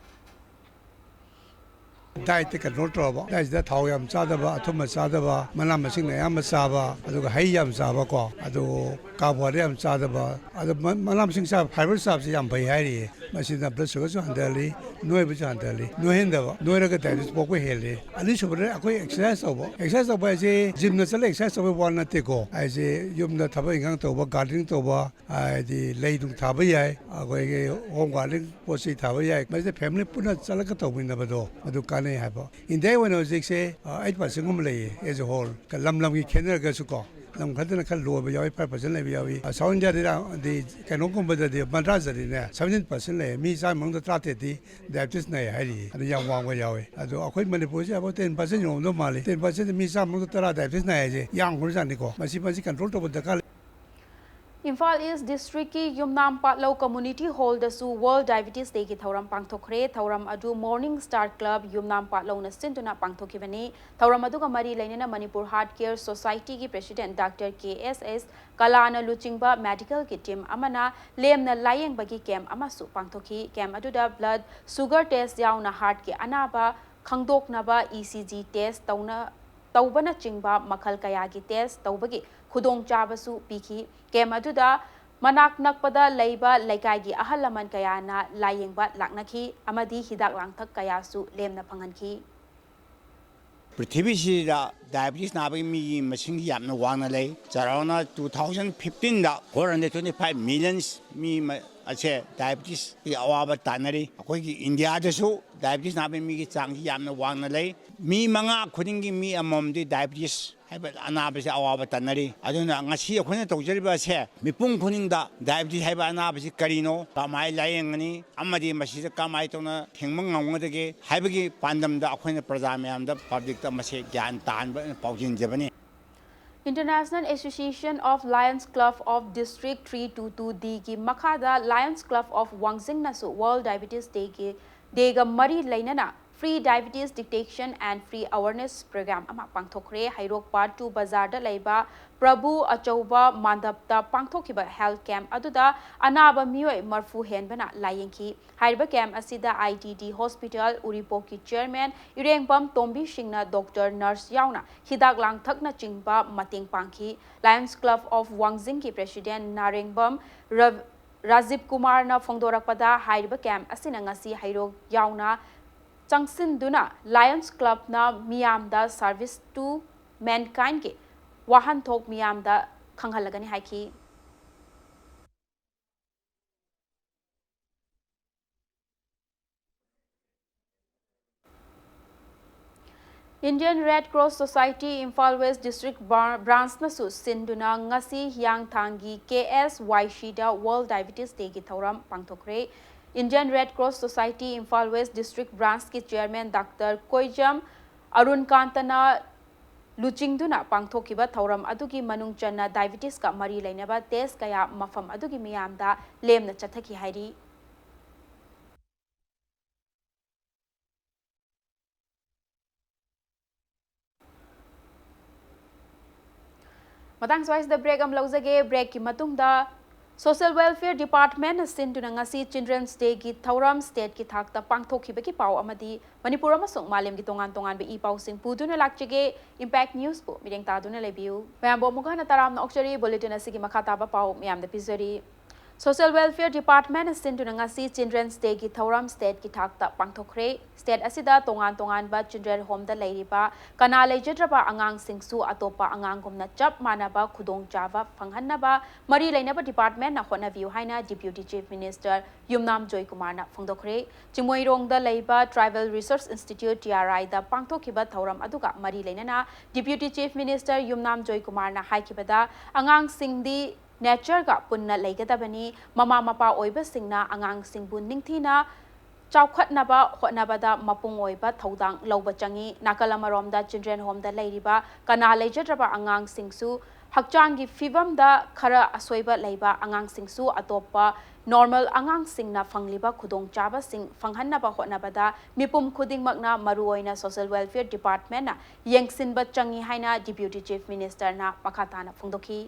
Diet ꯇ control ꯇꯧꯔꯕ, diet ꯁꯤꯗ ꯊꯥꯎ ꯌꯥꯝ ꯆꯥꯗꯕ, ꯑꯊꯨꯝꯕ ꯆꯥꯗꯕ, ꯃꯅꯥ ꯃꯁꯤꯡꯅ ꯑꯌꯥꯝꯕ ꯆꯥꯕ, ꯑꯗꯨꯒ ꯍꯩ ꯌꯥꯝ ꯆꯥꯕꯀꯣ, ꯑꯗꯨ carbohydrate ꯌꯥꯝ ꯆꯥꯗꯕ, ꯑꯗꯨ ꯃ- ꯃꯅꯥ ꯃꯁꯤꯡ ꯆꯥꯕ, fiber ꯆꯥꯕꯁꯤ ꯌꯥꯝ ꯐꯩ ꯍꯥꯏꯔꯤꯌꯦ꯫ ꯃꯁꯤꯅ blood sugar ꯁꯨ ꯍꯟꯊꯍꯜꯂꯤ, ꯅꯣꯏꯕꯁꯨ ꯍꯟꯊꯍꯜꯂꯤ, ꯅꯣꯏꯍꯟꯗꯕ, ꯅꯣꯏꯔꯒ diabetes ꯄꯣꯛꯄ ꯍꯦꯜꯂꯤ꯫ ꯑꯅꯤꯁꯨꯕꯗ ꯑꯩꯈꯣꯏ exercise ꯇꯧꯕ, exercise ꯇꯧꯕ ꯍꯥꯏꯁꯦ gym ꯗ ꯆꯠꯂ exercise ꯇꯧꯕꯩ ꯋꯥ ꯅꯠꯇꯦꯀꯣ꯫ ꯍꯥꯏꯁꯦ ꯌꯨꯝꯗ ꯊꯕꯛ ꯏꯪꯈꯥꯡ ꯇꯧꯕ, gardening ꯇꯧꯕ, ꯍꯥꯏꯗꯤ ꯂꯩ ꯅꯨꯡ ꯊꯥꯕ ꯌꯥꯏ, ꯑꯩꯈꯣꯏꯒꯤ home garden ꯄꯣꯠ ꯆꯩ ꯊꯥꯕ ꯌꯥꯏ꯫ ꯃꯁꯤꯗ family ꯄꯨꯟꯅ ꯆꯠꯂꯒ ꯇꯧꯃꯤꯟꯅꯕꯗꯣ ꯃꯗꯨ ꯀꯥꯟꯅꯩ ꯍꯥꯏꯕ꯫ India ꯒꯤ ꯑꯣꯏꯅ ꯍꯧꯖꯤꯛꯁꯦ eight percent ꯒꯨꯝꯕ ꯂꯩꯌꯦ as a whole꯫ ꯂꯝ ꯂꯝꯒꯤ ꯈꯦꯠꯅꯔꯒꯁꯨ ꯀꯣ, ꯂꯝ ꯈꯔꯗꯅ ꯈꯔ low ꯑꯣꯏꯕ ꯌꯥꯎꯏ, five percent ꯂꯩꯕ ꯌꯥꯎꯏ꯫ South India ꯗꯗꯤ ꯀꯩꯅꯣꯒꯨꯝꯕꯗꯗꯤ, ꯃꯗ꯭ꯔꯥꯁꯇꯗꯤꯅꯦ, seventeen percent ꯂꯩꯌꯦ꯫ ꯃꯤ ꯆꯥꯝꯃ ꯃꯅꯨꯡꯗ ꯇꯔꯥꯇꯔꯦꯠꯇꯤ diabetes ꯅꯥꯏ ꯍꯥꯏꯔꯤꯌꯦ꯫ ꯑꯗꯨ ꯌꯥꯝ ꯋꯥꯡꯕ ꯌꯥꯎꯏ꯫ ꯑꯗꯣ ꯑꯩꯈꯣꯏ ꯃꯅꯤꯄꯨꯔꯁꯦ about ten percent ꯌꯧꯔꯝꯗꯧ ꯃꯥꯜꯂꯤ꯫ Ten percent ꯗ ꯃꯤ ꯆꯥꯝꯃ ꯃꯅꯨꯡꯗ ꯇꯔꯥ diabetes ꯅꯥꯏ ꯍꯥꯏꯁꯦ ꯌꯥꯝꯈ꯭ꯔꯖꯥꯠꯅꯤꯀꯣ꯫ ꯃꯁꯤ, ꯃꯁꯤ control ꯇꯧꯕ ꯗꯔꯀꯥꯔ ꯂꯩ꯫ ꯏꯝꯐꯥꯜ East District ꯀꯤ ꯌꯨꯝꯅꯥꯝ ꯄꯥꯠꯂꯧ Community Hall ꯗꯁꯨ World Diabetes Day ꯒꯤ ꯊꯧꯔꯝ ꯄꯥꯡꯊꯣꯛꯈ꯭ꯔꯦ꯫ ꯊꯧꯔꯝ ꯑꯗꯨ Morning Star Club ꯌꯨꯝꯅꯥꯝ ꯄꯥꯠꯂꯧꯅ ꯁꯤꯟꯗꯨꯅ ꯄꯥꯡꯊꯣꯛꯈꯤꯕꯅꯤ꯫ ꯊꯧꯔꯝ ꯑꯗꯨꯒ ꯃꯔꯤ ꯂꯩꯅꯅ Manipur Heart Care Society ꯒꯤ President Doctor K S S ꯀꯂꯥꯅ ꯂꯨꯆꯤꯡꯕ medical ꯒꯤ team ꯑꯃꯅ ꯂꯦꯝꯅ ꯂꯥꯌꯦꯡꯕꯒꯤ camp ꯑꯃꯁꯨ ꯄꯥꯡꯊꯣꯛꯈꯤ꯫ Camp ꯑꯗꯨꯗ blood sugar test ꯌꯥꯎꯅ heart ꯀꯤ ꯑꯅꯥꯕ ꯈꯪꯗꯣꯛꯅꯕ E C G test ꯇꯧꯅ ꯇꯧꯕꯅꯆꯤꯡꯕ ꯃꯈꯜ ꯀꯌꯥꯒꯤ test ꯇꯧꯕꯒꯤ ꯈꯨꯗꯣꯡꯆꯥꯕꯁꯨ ꯄꯤꯈꯤ꯫ Camp ꯑꯗꯨꯗ ꯃꯅꯥꯛ ꯅꯛꯄꯗ ꯂꯩꯕ ꯂꯩꯀꯥꯏꯒꯤ ꯑꯍꯜ ꯂꯃꯟ ꯀꯌꯥꯅ ꯂꯥꯌꯦꯡꯕ ꯂꯥꯛꯅꯈꯤ ꯑꯃꯗꯤ ꯍꯤꯗꯥꯛ ꯂꯥꯡꯊꯛ ꯀꯌꯥꯁꯨ ꯂꯦꯝꯅ ꯐꯪꯍꯟꯈꯤ꯫ ꯄ꯭ꯔꯤꯊꯤꯕꯤꯁꯤꯗ diabetes ꯅꯥꯕꯒꯤ ꯃꯤꯒꯤ ꯃꯁꯤꯡ ꯌꯥꯝꯅ ꯋꯥꯡꯅ ꯂꯩ꯫ ꯆꯥꯎꯔꯥꯛꯅ two thousand fifteen ꯗ four hundred twenty five million ꯃꯤ ꯃ-, ꯑꯁꯦ diabetes ꯀꯤ ꯑꯋꯥꯕ ꯇꯥꯅꯔꯤ꯫ ꯑꯩꯈꯣꯏꯒꯤ ꯏꯟꯗꯤꯌꯥꯗꯁꯨ diabetes ꯅꯥꯕꯒꯤ ꯃꯤꯒꯤ ꯆꯥꯡꯁꯤ ꯌꯥꯝꯅ ꯋꯥꯡꯅ ꯂꯩ꯫ ꯃꯤ ꯃꯉꯥ ꯈꯨꯗꯤꯡꯒꯤ ꯃꯤ ꯑꯃꯃꯝꯗꯤ diabetes ꯍꯥꯏꯕ ꯑꯅꯥꯕꯁꯤ ꯑꯋꯥꯕ ꯇꯟꯅꯔꯤ꯫ ꯑꯗꯨꯅ ꯉꯁꯤ ꯑꯩꯈꯣꯏꯅ ꯇꯧꯖꯔꯤꯕ ꯑꯁꯦ ꯃꯤꯄꯨꯝ ꯈꯨꯗꯤꯡꯗ diabetes ꯍꯥꯏꯕ ꯑꯅꯥꯕꯁꯤ ꯀꯔꯤꯅꯣ, ꯀꯃꯥꯏꯅ ꯂꯥꯌꯦꯡꯒꯅꯤ, ꯑꯃꯗꯤ ꯃꯁꯤꯗ ꯀꯃꯥꯏꯅ ꯇꯧꯅ ꯊꯤꯡꯕ ꯉꯝꯒꯗꯒꯦ ꯍꯥꯏꯕꯒꯤ ꯄꯥꯟꯗꯝꯗ ꯑꯩꯈꯣꯏꯅ ꯄ꯭ꯔꯖꯥ ꯃꯌꯥꯝꯗ, publicꯇ ꯃꯁꯤ ꯒ꯭ꯌꯥꯟ ꯇꯥꯍꯟꯕ ꯑꯣꯏꯅ ꯄꯥꯎꯖꯦꯟꯖꯕꯅꯤ꯫ International Association of Lions Club of District three two two D ꯒꯤ ꯃꯈꯥꯗ Lions Club of ꯋꯥꯡꯖꯤꯡꯅꯁꯨ World Diabetes Day ꯒꯤ, Day ꯒ ꯃꯔꯤ ꯂꯩꯅꯅ Free Diabetes Detection and Free Awareness Program ꯑꯃ ꯄꯥꯡꯊꯣꯛꯈ꯭ꯔꯦ꯫ ꯍꯩꯔꯣꯛ part two ꯕꯖꯥꯔꯗ ꯂꯩꯕ ꯄ꯭ꯔꯚꯨ ꯑꯆꯧꯕ ꯃꯥꯟꯗꯞꯇ ꯄꯥꯡꯊꯣꯛꯈꯤꯕ health camp ꯑꯗꯨꯗ ꯑꯅꯥꯕ ꯃꯤꯑꯣꯏ ꯃꯔꯐꯨ ꯍꯦꯟꯕꯅ ꯂꯥꯌꯦꯡꯈꯤ꯫ ꯍꯥꯏꯔꯤꯕ camp ꯑꯁꯤꯗ I T D Hospital ꯎꯔꯤꯄꯣꯛꯀꯤ chairman ꯏꯔꯦꯡꯕꯝ ꯇꯣꯝꯕꯤ ꯁꯤꯡꯅ doctor, nurse ꯌꯥꯎꯅ ꯍꯤꯗꯥꯛ ꯂꯥꯡꯊꯛꯅꯆꯤꯡꯕ ꯃꯇꯦꯡ ꯄꯥꯡꯈꯤ꯫ Lions Club of ꯋꯥꯡꯖꯤꯡꯒꯤ president ꯅꯥꯔꯦꯡꯕꯝ ꯔ-, ꯔꯥꯖꯤꯕ ꯀꯨꯃꯥꯔꯅ ꯐꯣꯡꯗꯣꯔꯛꯄꯗ, ꯍꯥꯏꯔꯤꯕ camp ꯑꯁꯤꯅ ꯉꯁꯤ ꯍꯩꯔꯣꯛ ꯌꯥꯎꯅ ꯆꯪꯁꯤꯟꯗꯨꯅ Lions Clubꯅ ꯃꯤꯌꯥꯝꯗ service to mankindꯒꯤ ꯋꯥꯍꯟꯊꯣꯛ ꯃꯤꯌꯥꯝꯗ ꯈꯪꯍꯜꯂꯒꯅꯤ ꯍꯥꯏꯈꯤ꯫ Indian Red Cross Society Imphal West District Bra-, Branchꯅꯁꯨ ꯁꯤꯟꯗꯨꯅ ꯉꯁꯤ ꯍꯤꯌꯥꯡꯊꯥꯡꯒꯤ K S Y Cꯗ World Diabetes Dayꯒꯤ ꯊꯧꯔꯝ ꯄꯥꯡꯊꯣꯛꯈ꯭ꯔꯦ꯫ Indian Red Cross Society Imphal West District Branchꯀꯤ chairman doctor ꯀꯣꯏꯖꯝ ꯑꯔꯨꯟꯀꯥꯟꯇꯅ ꯂꯨꯆꯤꯡꯗꯨꯅ ꯄꯥꯡꯊꯣꯛꯈꯤꯕ ꯊꯧꯔꯝ ꯑꯗꯨꯒꯤ ꯃꯅꯨꯡ ꯆꯟꯅ diabetesꯀ ꯃꯔꯤ ꯂꯩꯅꯕ test ꯀꯌꯥ ꯃꯐꯝ ꯑꯗꯨꯒꯤ ꯃꯤꯌꯥꯝꯗ ꯂꯦꯝꯅ ꯆꯠꯊꯈꯤ ꯍꯥꯏꯔꯤ꯫ ꯃꯇꯥꯡ ꯁ꯭ꯋꯥꯏꯁꯤꯗ break ꯑꯃ ꯂꯧꯖꯒꯦ꯫ Breakꯀꯤ ꯃꯇꯨꯡꯗ Social Welfare Departmentꯅ ꯁꯤꯟꯗꯨꯅ ꯉꯁꯤ Children's Dayꯒꯤ ꯊꯧꯔꯝ stateꯀꯤ ꯊꯥꯛꯇ ꯄꯥꯡꯊꯣꯛꯈꯤꯕꯒꯤ ꯄꯥꯎ ꯑꯃꯗꯤ ꯃꯅꯤꯄꯨꯔ ꯑꯃꯁꯨꯡ ꯃꯥꯂꯦꯝꯒꯤ ꯇꯣꯉꯥꯟ ꯇꯣꯉꯥꯟꯕ ꯏ ꯄꯥꯎꯁꯤꯡ ꯄꯨꯗꯨꯅ ꯂꯥꯛꯆꯒꯦ꯫ Impact Newsꯄꯨ ꯃꯤꯠꯌꯦꯡ ꯇꯥꯗꯨꯅ ꯂꯩꯕꯤꯌꯨ꯫ ꯃꯌꯥꯝꯕꯨ ꯑꯃꯨꯛꯀ ꯍꯟꯅ ꯇꯔꯥꯝꯅ ꯑꯣꯛꯆꯔꯤ꯫ Bulletin ꯑꯁꯤꯒꯤ ꯃꯈꯥ ꯇꯥꯕ ꯄꯥꯎ ꯃꯌꯥꯝꯗ ꯄꯤꯖꯔꯤ꯫ Social Welfare Department ꯁꯤꯟꯗꯨꯅ ꯉꯁꯤ Children's Day ꯒꯤ ꯊꯧꯔꯝ state ꯀꯤ ꯊꯥꯛꯇ ꯄꯥꯡꯊꯣꯛꯈ꯭ꯔꯦ꯫ State ꯑꯁꯤꯗ ꯇꯣꯉꯥꯟ ꯇꯣꯉꯥꯟꯕ children home ꯗ ꯂꯩꯔꯤꯕ ꯀꯅꯥ ꯂꯩꯖꯗ꯭ꯔꯕ ꯑꯉꯥꯡꯁꯤꯡꯁꯨ ꯑꯇꯣꯞꯄ ꯑꯉꯥꯡꯒꯨꯝꯅ ꯆꯞ ꯃꯥꯟꯅꯕ ꯈꯨꯗꯣꯡꯆꯥꯕ ꯐꯪꯍꯟꯅꯕ ꯃꯔꯤ ꯂꯩꯅꯕ department ꯅ ꯍꯣꯠꯅꯕꯤꯌꯨ ꯍꯥꯏꯅ Deputy Chief Minister ꯌꯨꯝꯅꯥꯝ ꯖꯣꯏꯀꯨꯃꯥꯔꯅ ꯐꯣꯡꯗꯣꯛꯈ꯭ꯔꯦ꯫ ꯆꯤꯡꯃꯩꯔꯣꯡꯗ ꯂꯩꯕ Tribal Research Institute, T R I ꯗ ꯄꯥꯡꯊꯣꯛꯈꯤꯕ ꯊꯧꯔꯝ ꯑꯗꯨꯒ ꯃꯔꯤ ꯂꯩꯅꯅ Deputy Chief Minister ꯌꯨꯝꯅꯥꯝ ꯖꯣꯏꯀꯨꯃꯥꯔꯅ ꯍꯥꯏꯈꯤꯕꯗ, ꯑꯉꯥꯡꯁꯤꯡꯗꯤ nature ꯒ ꯄꯨꯟꯅ ꯂꯩꯒꯗꯕꯅꯤ꯫ ꯃꯃꯥ ꯃꯄꯥ ꯑꯣꯏꯕꯁꯤꯡꯅ ꯑꯉꯥꯡꯁꯤꯡꯕꯨ ꯅꯤꯡꯊꯤꯅ ꯆꯥꯎꯈꯠꯅꯕ ꯍꯣꯠꯅꯕꯗ ꯃꯄꯨꯡ ꯑꯣꯏꯕ ꯊꯧꯗꯥꯡ ꯂꯧꯕ ꯆꯪꯏ꯫ ꯅꯥꯀꯜ ꯑꯃꯔꯣꯝꯗ, children home ꯗ ꯂꯩꯔꯤꯕ ꯀꯅꯥ ꯂꯩꯖꯗ꯭ꯔꯕ ꯑꯉꯥꯡꯁꯤꯡꯁꯨ, ꯍꯛꯆꯥꯡꯒꯤ ꯐꯤꯕꯝꯗ ꯈꯔ ꯑꯁꯣꯏꯕ ꯂꯩꯕ ꯑꯉꯥꯡꯁꯤꯡꯁꯨ ꯑꯇꯣꯞꯄ normal ꯑꯉꯥꯡꯁꯤꯡꯅ ꯐꯪꯂꯤꯕ ꯈꯨꯗꯣꯡꯆꯥꯕꯁꯤꯡ ꯐꯪꯍꯟꯅꯕ ꯍꯣꯠꯅꯕꯗ ꯃꯤꯄꯨꯝ ꯈꯨꯗꯤꯡꯃꯛꯅ, ꯃꯔꯨꯑꯣꯏꯅ Social Welfare Department ꯅ ꯌꯦꯡꯁꯤꯟꯕ ꯆꯪꯏ ꯍꯥꯏꯅ Deputy Chief Minister ꯅ ꯃꯈꯥ ꯇꯥꯅ ꯐꯣꯡꯗꯣꯛꯈꯤ꯫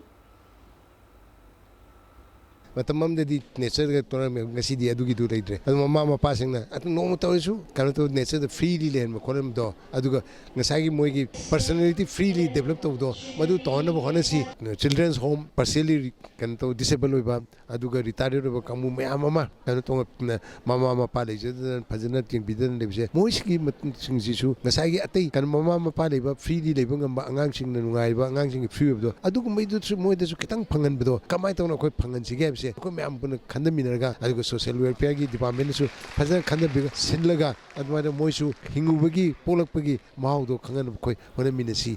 ꯃꯇꯝ ꯑꯃꯗꯗꯤ nature ꯒ ꯇꯣꯔꯝꯃꯦ, ꯉꯁꯤꯗꯤ ꯑꯗꯨꯒꯤꯗꯨ ꯂꯩꯇ꯭ꯔꯦ꯫ ꯑꯗꯨ ꯃꯃꯥ ꯃꯄꯥꯁꯤꯡꯅ ꯑꯗꯨꯝ ꯅꯣꯡꯃꯇ ꯑꯣꯏꯔꯁꯨ ꯀꯩꯅꯣ ꯇꯧ, nature ꯗ freely ꯂꯩꯍꯟꯕ ꯈꯣꯠꯍꯟꯕꯗꯣ, ꯑꯗꯨꯒ ꯉꯁꯥꯏꯒꯤ ꯃꯣꯏꯒꯤ personality freely develop ꯇꯧꯕꯗꯣ, ꯃꯗꯨ ꯇꯧꯍꯟꯅꯕ ꯍꯣꯠꯅꯁꯤ꯫ Children's home, partially ꯀꯩꯅꯣ ꯇꯧ, disable ꯑꯣꯏꯕ, ꯑꯗꯨꯒ retired ꯑꯣꯏꯕ ꯀꯥꯡꯕꯨ ꯃꯌꯥꯝ ꯑꯃ ꯀꯩꯅꯣ ꯇꯧꯅ, ꯃꯃꯥ ꯃꯄꯥ ꯂꯩꯖꯗꯗꯅ ꯐꯖꯅ ꯌꯦꯡꯕꯤꯗꯅ ꯂꯩꯕꯁꯦ, ꯃꯣꯏꯁꯤꯒꯤ ꯃꯇꯝꯁꯤꯡꯁꯤꯁꯨ ꯉꯁꯥꯏꯒꯤ ꯑꯇꯩ ꯀꯩꯅꯣ ꯃꯃꯥ ꯃꯄꯥ ꯂꯩꯕ, freely ꯂꯩꯕ ꯉꯝꯕ ꯑꯉꯥꯡꯁꯤꯡꯅ ꯅꯨꯡꯉꯥꯏꯔꯤꯕ ꯑꯉꯥꯡꯁꯤꯡꯒꯤ free ꯑꯣꯏꯕꯗꯣ, ꯑꯗꯨꯒꯨꯝꯕꯩꯗꯨꯁꯨ ꯃꯣꯏꯗꯁꯨ ꯈꯤꯇꯪ ꯐꯪꯍꯟꯕꯗꯣ ꯀꯃꯥꯏꯅ ꯇꯧꯅ ꯑꯩꯈꯣꯏ ꯐꯪꯍꯟꯁꯤꯒꯦ ꯍꯥꯏꯕꯁꯦ ꯑꯩꯈꯣꯏ ꯃꯌꯥꯝ ꯄꯨꯟꯅ ꯈꯟꯊꯃꯤꯟꯅꯔꯒ, ꯑꯗꯨꯒ Social Welfare ꯒꯤ department ꯅꯁꯨ ꯐꯖꯅ ꯈꯟꯊꯕꯤꯔꯒ ꯁꯤꯜꯂꯒ, ꯑꯗꯨꯃꯥꯏꯅ ꯃꯣꯏꯁꯨ ꯍꯤꯡꯉꯨꯕꯒꯤ, ꯄꯣꯛꯂꯛꯄꯒꯤ ꯃꯍꯥꯎꯗꯣ ꯈꯪꯍꯟꯅꯕ ꯑꯩꯈꯣꯏ ꯍꯣꯠꯅꯃꯤꯟꯅꯁꯤ꯫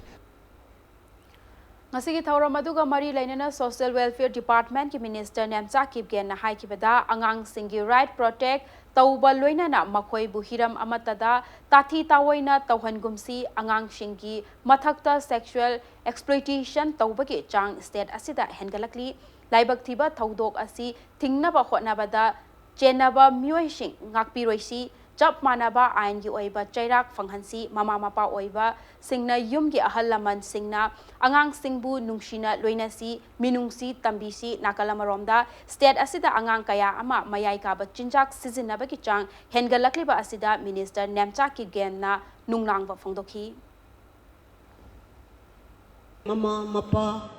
ꯉꯁꯤꯒꯤ ꯊꯧꯔꯝ ꯑꯗꯨꯒ ꯃꯔꯤ ꯂꯩꯅꯅ Social Welfare Department ꯀꯤ Minister ꯅꯦꯝꯆꯥ ꯀꯤꯞꯒꯦꯟꯅ ꯍꯥꯏꯈꯤꯕꯗ, ꯑꯉꯥꯡꯁꯤꯡꯒꯤ right protect ꯇꯧꯕ ꯂꯣꯏꯅꯅ ꯃꯈꯣꯏꯕꯨ ꯍꯤꯔꯝ ꯑꯃꯠꯇꯗ ꯇꯥꯊꯤ ꯇꯥꯑꯣꯏꯅ ꯇꯧꯍꯟꯒꯨꯝꯁꯤ꯫ ꯑꯉꯥꯡꯁꯤꯡꯒꯤ ꯃꯊꯛꯇ sexual exploitation ꯇꯧꯕꯒꯤ ꯆꯥꯡ state ꯑꯁꯤꯗ ꯍꯦꯟꯒꯠꯂꯛꯂꯤ꯫ ꯂꯥꯏꯕꯛ ꯊꯤꯕ ꯊꯧꯗꯣꯛ ꯑꯁꯤ ꯊꯤꯡꯅꯕ ꯍꯣꯠꯅꯕꯗ ꯆꯦꯟꯅꯕ ꯃꯤꯑꯣꯏꯁꯤꯡ ꯉꯥꯛꯄꯤꯔꯣꯏꯁꯤ꯫ ꯆꯞ ꯃꯥꯟꯅꯕ ꯑꯥꯏꯟꯒꯤ ꯑꯣꯏꯕ ꯆꯩꯔꯥꯛ ꯐꯪꯍꯟꯁꯤ꯫ ꯃꯃꯥ ꯃꯄꯥ ꯑꯣꯏꯕꯁꯤꯡꯅ ꯌꯨꯝꯒꯤ ꯑꯍꯜ ꯂꯃꯟꯁꯤꯡꯅ ꯑꯉꯥꯡꯁꯤꯡꯕꯨ ꯅꯨꯡꯁꯤꯅ ꯂꯣꯏꯅꯁꯤ, ꯃꯤꯅꯨꯡꯁꯤ ꯇꯝꯕꯤꯁꯤ꯫ ꯅꯥꯀꯜ ꯑꯃꯔꯣꯝꯗ, state ꯑꯁꯤꯗ ꯑꯉꯥꯡ ꯀꯌꯥ ꯑꯃ ꯃꯌꯥꯏ ꯀꯥꯕ ꯆꯤꯟꯖꯥꯛ ꯁꯤꯖꯤꯟꯅꯕꯒꯤ ꯆꯥꯡ ꯍꯦꯟꯒꯠꯂꯛꯂꯤꯕ ꯑꯁꯤꯗ Minister ꯅꯦꯝꯆꯥ ꯀꯤꯞꯒꯦꯟꯅ ꯅꯨꯡꯅꯥꯡꯕ ꯐꯣꯡꯗꯣꯛꯈꯤ꯫ ꯃꯃꯥ ꯃꯄꯥ,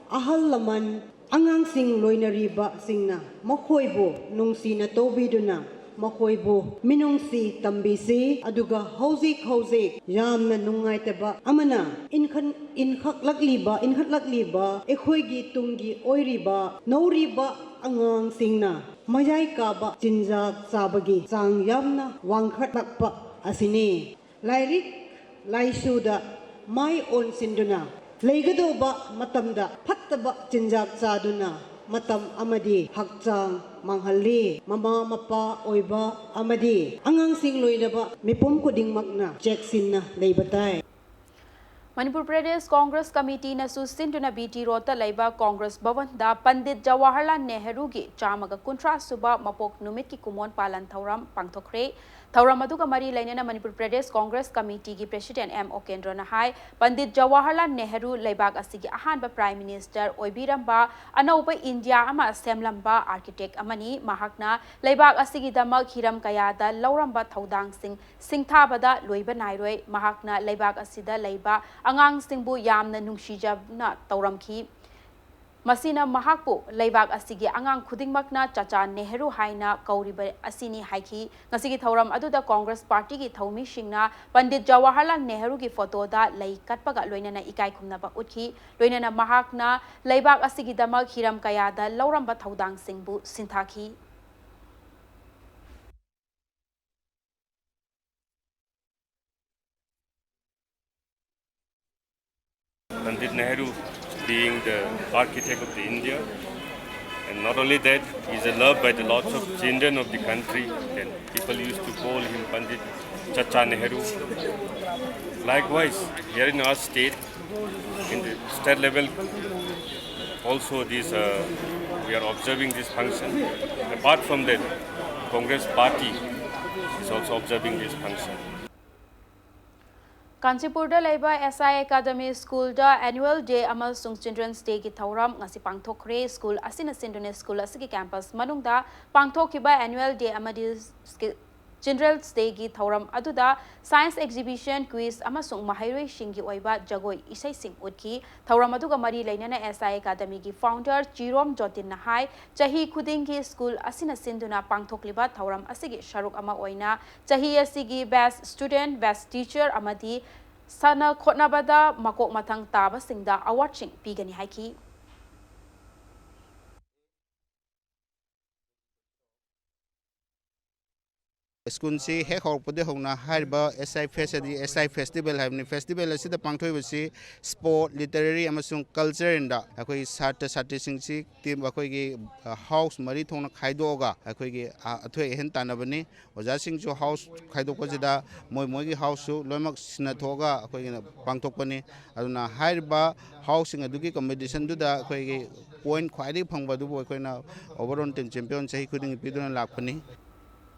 ꯑꯍꯜ ꯂꯃꯟ, ꯑꯉꯥꯡꯁꯤꯡ ꯂꯣꯏꯅꯔꯤꯕꯁꯤꯡꯅ ꯃꯈꯣꯏꯕꯨ ꯅꯨꯡꯁꯤꯅ ꯇꯧꯕꯤꯗꯨꯅ ꯃꯈꯣꯏꯕꯨ ꯃꯤꯅꯨꯡꯁꯤ ꯇꯝꯕꯤꯁꯤ꯫ ꯑꯗꯨꯒ ꯍꯧꯖꯤꯛ ꯍꯧꯖꯤꯛ ꯌꯥꯝꯅ ꯅꯨꯡꯉꯥꯏꯇꯕ ꯑꯃꯅ, ꯏꯟꯈꯠ-, ꯏꯟꯈꯠꯂꯛꯂꯤꯕ, ꯏꯟꯈꯠꯂꯛꯂꯤꯕ ꯑꯩꯈꯣꯏꯒꯤ ꯇꯨꯡꯒꯤ ꯑꯣꯏꯔꯤꯕ ꯅꯧꯔꯤꯕ ꯑꯉꯥꯡꯁꯤꯡꯅ ꯃꯌꯥꯏ ꯀꯥꯕ ꯆꯤꯟꯖꯥꯛ ꯆꯥꯕꯒꯤ ꯆꯥꯡ ꯌꯥꯝꯅ ꯋꯥꯡꯈꯠꯂꯛꯄ ꯑꯁꯤꯅꯤ꯫ ꯂꯥꯏꯔꯤꯛ ꯂꯥꯏꯁꯨꯗ ꯃꯥꯏ ꯑꯣꯟꯁꯤꯟꯗꯨꯅ ꯂꯩꯒꯗꯧꯕ ꯃꯇꯝꯗ ꯐꯠꯇꯕ ꯆꯤꯟꯖꯥꯛ ꯆꯥꯗꯨꯅ ꯃꯇꯝ ꯑꯃꯗꯤ ꯍꯛꯆꯥꯡ ꯃꯥꯡꯍꯜꯂꯤ꯫ ꯃꯃꯥ ꯃꯄꯥ ꯑꯣꯏꯕ ꯑꯃꯗꯤ ꯑꯉꯥꯡꯁꯤꯡ ꯂꯣꯏꯅꯕ ꯃꯤꯄꯨꯝ ꯈꯨꯗꯤꯡꯃꯛꯅ ꯆꯦꯛꯁꯤꯟꯅ ꯂꯩꯕ ꯇꯥꯏ꯫ ꯃꯅꯤꯄꯨꯔ ꯄ꯭ꯔꯗꯦꯁ ꯀꯣꯡꯒ꯭ꯔꯦꯁ ꯀꯃꯤꯇꯤꯅꯁꯨ ꯁꯤꯟꯗꯨꯅ ꯕꯤ ꯇꯤ ꯔꯣꯗꯇ ꯂꯩꯕ ꯀꯣꯡꯒ꯭ꯔꯦꯁ ꯚꯕꯟꯗ ꯄꯟꯗꯤꯠ ꯖꯋꯥꯍꯔꯂꯥꯜ ꯅꯦꯍꯔꯨꯒꯤ ꯆꯥꯝꯃꯒ ꯀꯨꯟꯊ꯭ꯔꯥ ꯁꯨꯕ ꯃꯄꯣꯛ ꯅꯨꯃꯤꯠꯀꯤ ꯀꯨꯃꯣꯟ ꯄꯥꯂꯟ ꯊꯧꯔꯝ ꯄꯥꯡꯊꯣꯛꯈ꯭ꯔꯦ꯫ ꯊꯧꯔꯝ ꯑꯗꯨꯒ ꯃꯔꯤ ꯂꯩꯅꯅ ꯃꯅꯤꯄꯨꯔ ꯄ꯭ꯔꯗꯦꯁ ꯀꯣꯡꯒ꯭ꯔꯦꯁ ꯀꯃꯤꯇꯤꯒꯤ ꯄ꯭ꯔꯦꯁꯤꯗꯦꯟꯠ ꯑꯦꯝ ꯑꯣꯀꯦꯟꯗ꯭ꯔꯣꯅ ꯍꯥꯏ, ꯄꯟꯗꯤꯠ ꯖꯋꯥꯍꯔꯂꯥꯜ ꯅꯦꯍꯔꯨ ꯂꯩꯕꯥꯛ ꯑꯁꯤꯒꯤ ꯑꯍꯥꯟꯕ ꯄ꯭ꯔꯥꯏꯝ ꯃꯤꯅꯤꯁꯇꯔ ꯑꯣꯏꯕꯤꯔꯝꯕ, ꯑꯅꯧꯕ ꯏꯟꯗꯤꯌꯥ ꯑꯃ ꯁꯦꯝꯂꯝꯕ ꯑꯥꯔꯀꯤꯇꯦꯛ ꯑꯃꯅꯤ꯫ ꯃꯍꯥꯛꯅ ꯂꯩꯕꯥꯛ ꯑꯁꯤꯒꯤꯗꯃꯛ ꯍꯤꯔꯝ ꯀꯌꯥꯗ ꯂꯧꯔꯝꯕ ꯊꯧꯗꯥꯡꯁꯤꯡ ꯁꯤꯡꯊꯥꯕꯗ ꯂꯣꯏꯕ ꯅꯥꯏꯔꯣꯏ꯫ ꯃꯍꯥꯛꯅ ꯂꯩꯕꯥꯛ ꯑꯁꯤꯗ ꯂꯩꯕ ꯑꯉꯥꯡꯁꯤꯡꯕꯨ ꯌꯥꯝꯅ ꯅꯨꯡꯁꯤꯖꯅ ꯇꯧꯔꯝꯈꯤ꯫ ꯃꯁꯤꯅ ꯃꯍꯥꯛꯄꯨ ꯂꯩꯕꯥꯛ ꯑꯁꯤꯒꯤ ꯑꯉꯥꯡ ꯈꯨꯗꯤꯡꯃꯛꯅ ꯆꯆꯥ ꯅꯦꯍꯔꯨ ꯍꯥꯏꯅ ꯀꯧꯔꯤꯕ ꯑꯁꯤꯅꯤ ꯍꯥꯏꯈꯤ꯫ ꯉꯁꯤꯒꯤ ꯊꯧꯔꯝ ꯑꯗꯨꯗ ꯀꯣꯡꯒ꯭ꯔꯦꯁ ꯄꯥꯔꯇꯤꯒꯤ ꯊꯧꯃꯤꯁꯤꯡꯅ ꯄꯟꯗꯤꯠ ꯖꯋꯥꯍꯔꯂꯥꯜ ꯅꯦꯍꯔꯨꯒꯤ ꯐꯣꯇꯣꯗ ꯂꯩ ꯀꯠꯄꯒ ꯂꯣꯏꯅꯅ ꯏꯀꯥꯏ ꯈꯨꯝꯅꯕ ꯎꯠꯈꯤ꯫ ꯂꯣꯏꯅꯅ ꯃꯍꯥꯛꯅ ꯂꯩꯕꯥꯛ ꯑꯁꯤꯒꯤꯗꯃꯛ ꯍꯤꯔꯝ ꯀꯌꯥꯗ ꯂꯧꯔꯝꯕ ꯊꯧꯗꯥꯡꯁꯤꯡꯕꯨ ꯁꯤꯟꯊꯥꯈꯤ꯫ Pandit Nehru being the architect of the India, and not only that, he's loved by the lots of children of the country. And people used to call him Pandit Chacha Nehru. Likewise, here in our state, in the state level, also this, uh, we are observing this function. Apart from that, Congress party is also observing this function. ꯀꯥꯟꯆꯤꯄꯨꯔꯗ ꯂꯩꯕ ꯑꯦꯁ ꯑꯥꯏ academy ꯁ꯭ꯀꯨꯜꯗ annual ꯗꯦ ꯑꯃꯁꯨꯡ children's ꯗꯦꯒꯤ ꯊꯧꯔꯝ ꯉꯁꯤ ꯄꯥꯡꯊꯣꯛꯈ꯭ꯔꯦ꯫ School ꯑꯁꯤꯅ ꯁꯤꯟꯗꯨꯅ school ꯑꯁꯤꯒꯤ campus ꯃꯅꯨꯡꯗ ꯄꯥꯡꯊꯣꯛꯈꯤꯕ ꯑꯦꯅꯨꯋꯦꯜ ꯗꯦ ꯑꯃꯗꯤ ꯁ꯭ꯀꯤ-, Children's Dayꯒꯤ ꯊꯧꯔꯝ ꯑꯗꯨꯗ science exhibition, quiz ꯑꯃꯁꯨꯡ ꯃꯍꯩꯔꯣꯏꯁꯤꯡꯒꯤ ꯑꯣꯏꯕ ꯖꯒꯣꯏ ꯏꯁꯩꯁꯤꯡ ꯎꯠꯈꯤ꯫ ꯊꯧꯔꯝ ꯑꯗꯨꯒ ꯃꯔꯤ ꯂꯩꯅꯅ S I Academyꯒꯤ founder ꯆꯤꯔꯣꯝ ꯖꯣꯇꯤꯟꯅ ꯍꯥꯏ, ꯆꯍꯤ ꯈꯨꯗꯤꯡꯒꯤ ꯁ꯭ꯀꯨꯜ ꯑꯁꯤꯅ ꯁꯤꯟꯗꯨꯅ ꯄꯥꯡꯊꯣꯛꯂꯤꯕ ꯊꯧꯔꯝ ꯑꯁꯤꯒꯤ ꯁꯔꯨꯛ ꯑꯃ ꯑꯣꯏꯅ ꯆꯍꯤ ꯑꯁꯤꯒꯤ best student, best teacher ꯑꯃꯗꯤ ꯁꯥꯟꯅ ꯈꯣꯠꯅꯕꯗ ꯃꯀꯣꯛ ꯃꯊꯪ ꯇꯥꯕꯁꯤꯡꯗ awardꯁꯤꯡ ꯄꯤꯒꯅꯤ ꯍꯥꯏꯈꯤ꯫ ꯁ꯭ꯀꯨꯜꯁꯤ ꯍꯦꯛ ꯍꯧꯔꯛꯄꯗꯒꯤ ꯍꯧꯅ ꯍꯥꯏꯔꯤꯕ S I Fest ꯑꯗꯤ S I Festival ꯍꯥꯏꯕꯅꯤ꯫ Festival ꯑꯁꯤꯗ ꯄꯥꯡꯊꯣꯛꯏꯕꯁꯤ sport, literary ꯑꯃꯁꯨꯡ culturalꯗ ꯑꯩꯈꯣꯏ ꯁꯥꯇ꯭ꯔ ꯁꯥꯇ꯭ꯔꯤꯁꯤꯡꯁꯤ team ꯑꯩꯈꯣꯏꯒꯤ house ꯃꯔꯤ ꯊꯣꯛꯅ ꯈꯥꯏꯗꯣꯛꯑꯒ ꯑꯩꯈꯣꯏꯒꯤ ꯑꯊꯣꯏ ꯑꯍꯦꯟ ꯇꯥꯟꯅꯕꯅꯤ꯫ ꯑꯣꯖꯥꯁꯤꯡꯁꯨ house ꯈꯥꯏꯗꯣꯛꯄꯁꯤꯗ ꯃꯣꯏ ꯃꯣꯏꯒꯤ houseꯁꯨ ꯂꯣꯏꯅꯃꯛ ꯁꯤꯟꯅꯊꯣꯛꯑꯒ ꯑꯩꯈꯣꯏꯒꯤ ꯄꯥꯡꯊꯣꯛꯄꯅꯤ꯫ ꯑꯗꯨꯅ ꯍꯥꯏꯔꯤꯕ houseꯁꯤꯡ ꯑꯗꯨꯒꯤ competitionꯗꯨꯗ ꯑꯩꯈꯣꯏꯒꯤ point ꯈ꯭ꯋꯥꯏꯗꯒꯤ ꯐꯪꯕ ꯑꯗꯨꯕꯨ ꯑꯩꯈꯣꯏꯅ overall team champion ꯆꯍꯤ ꯈꯨꯗꯤꯡꯒꯤ ꯄꯤꯗꯨꯅ ꯂꯥꯛꯄꯅꯤ꯫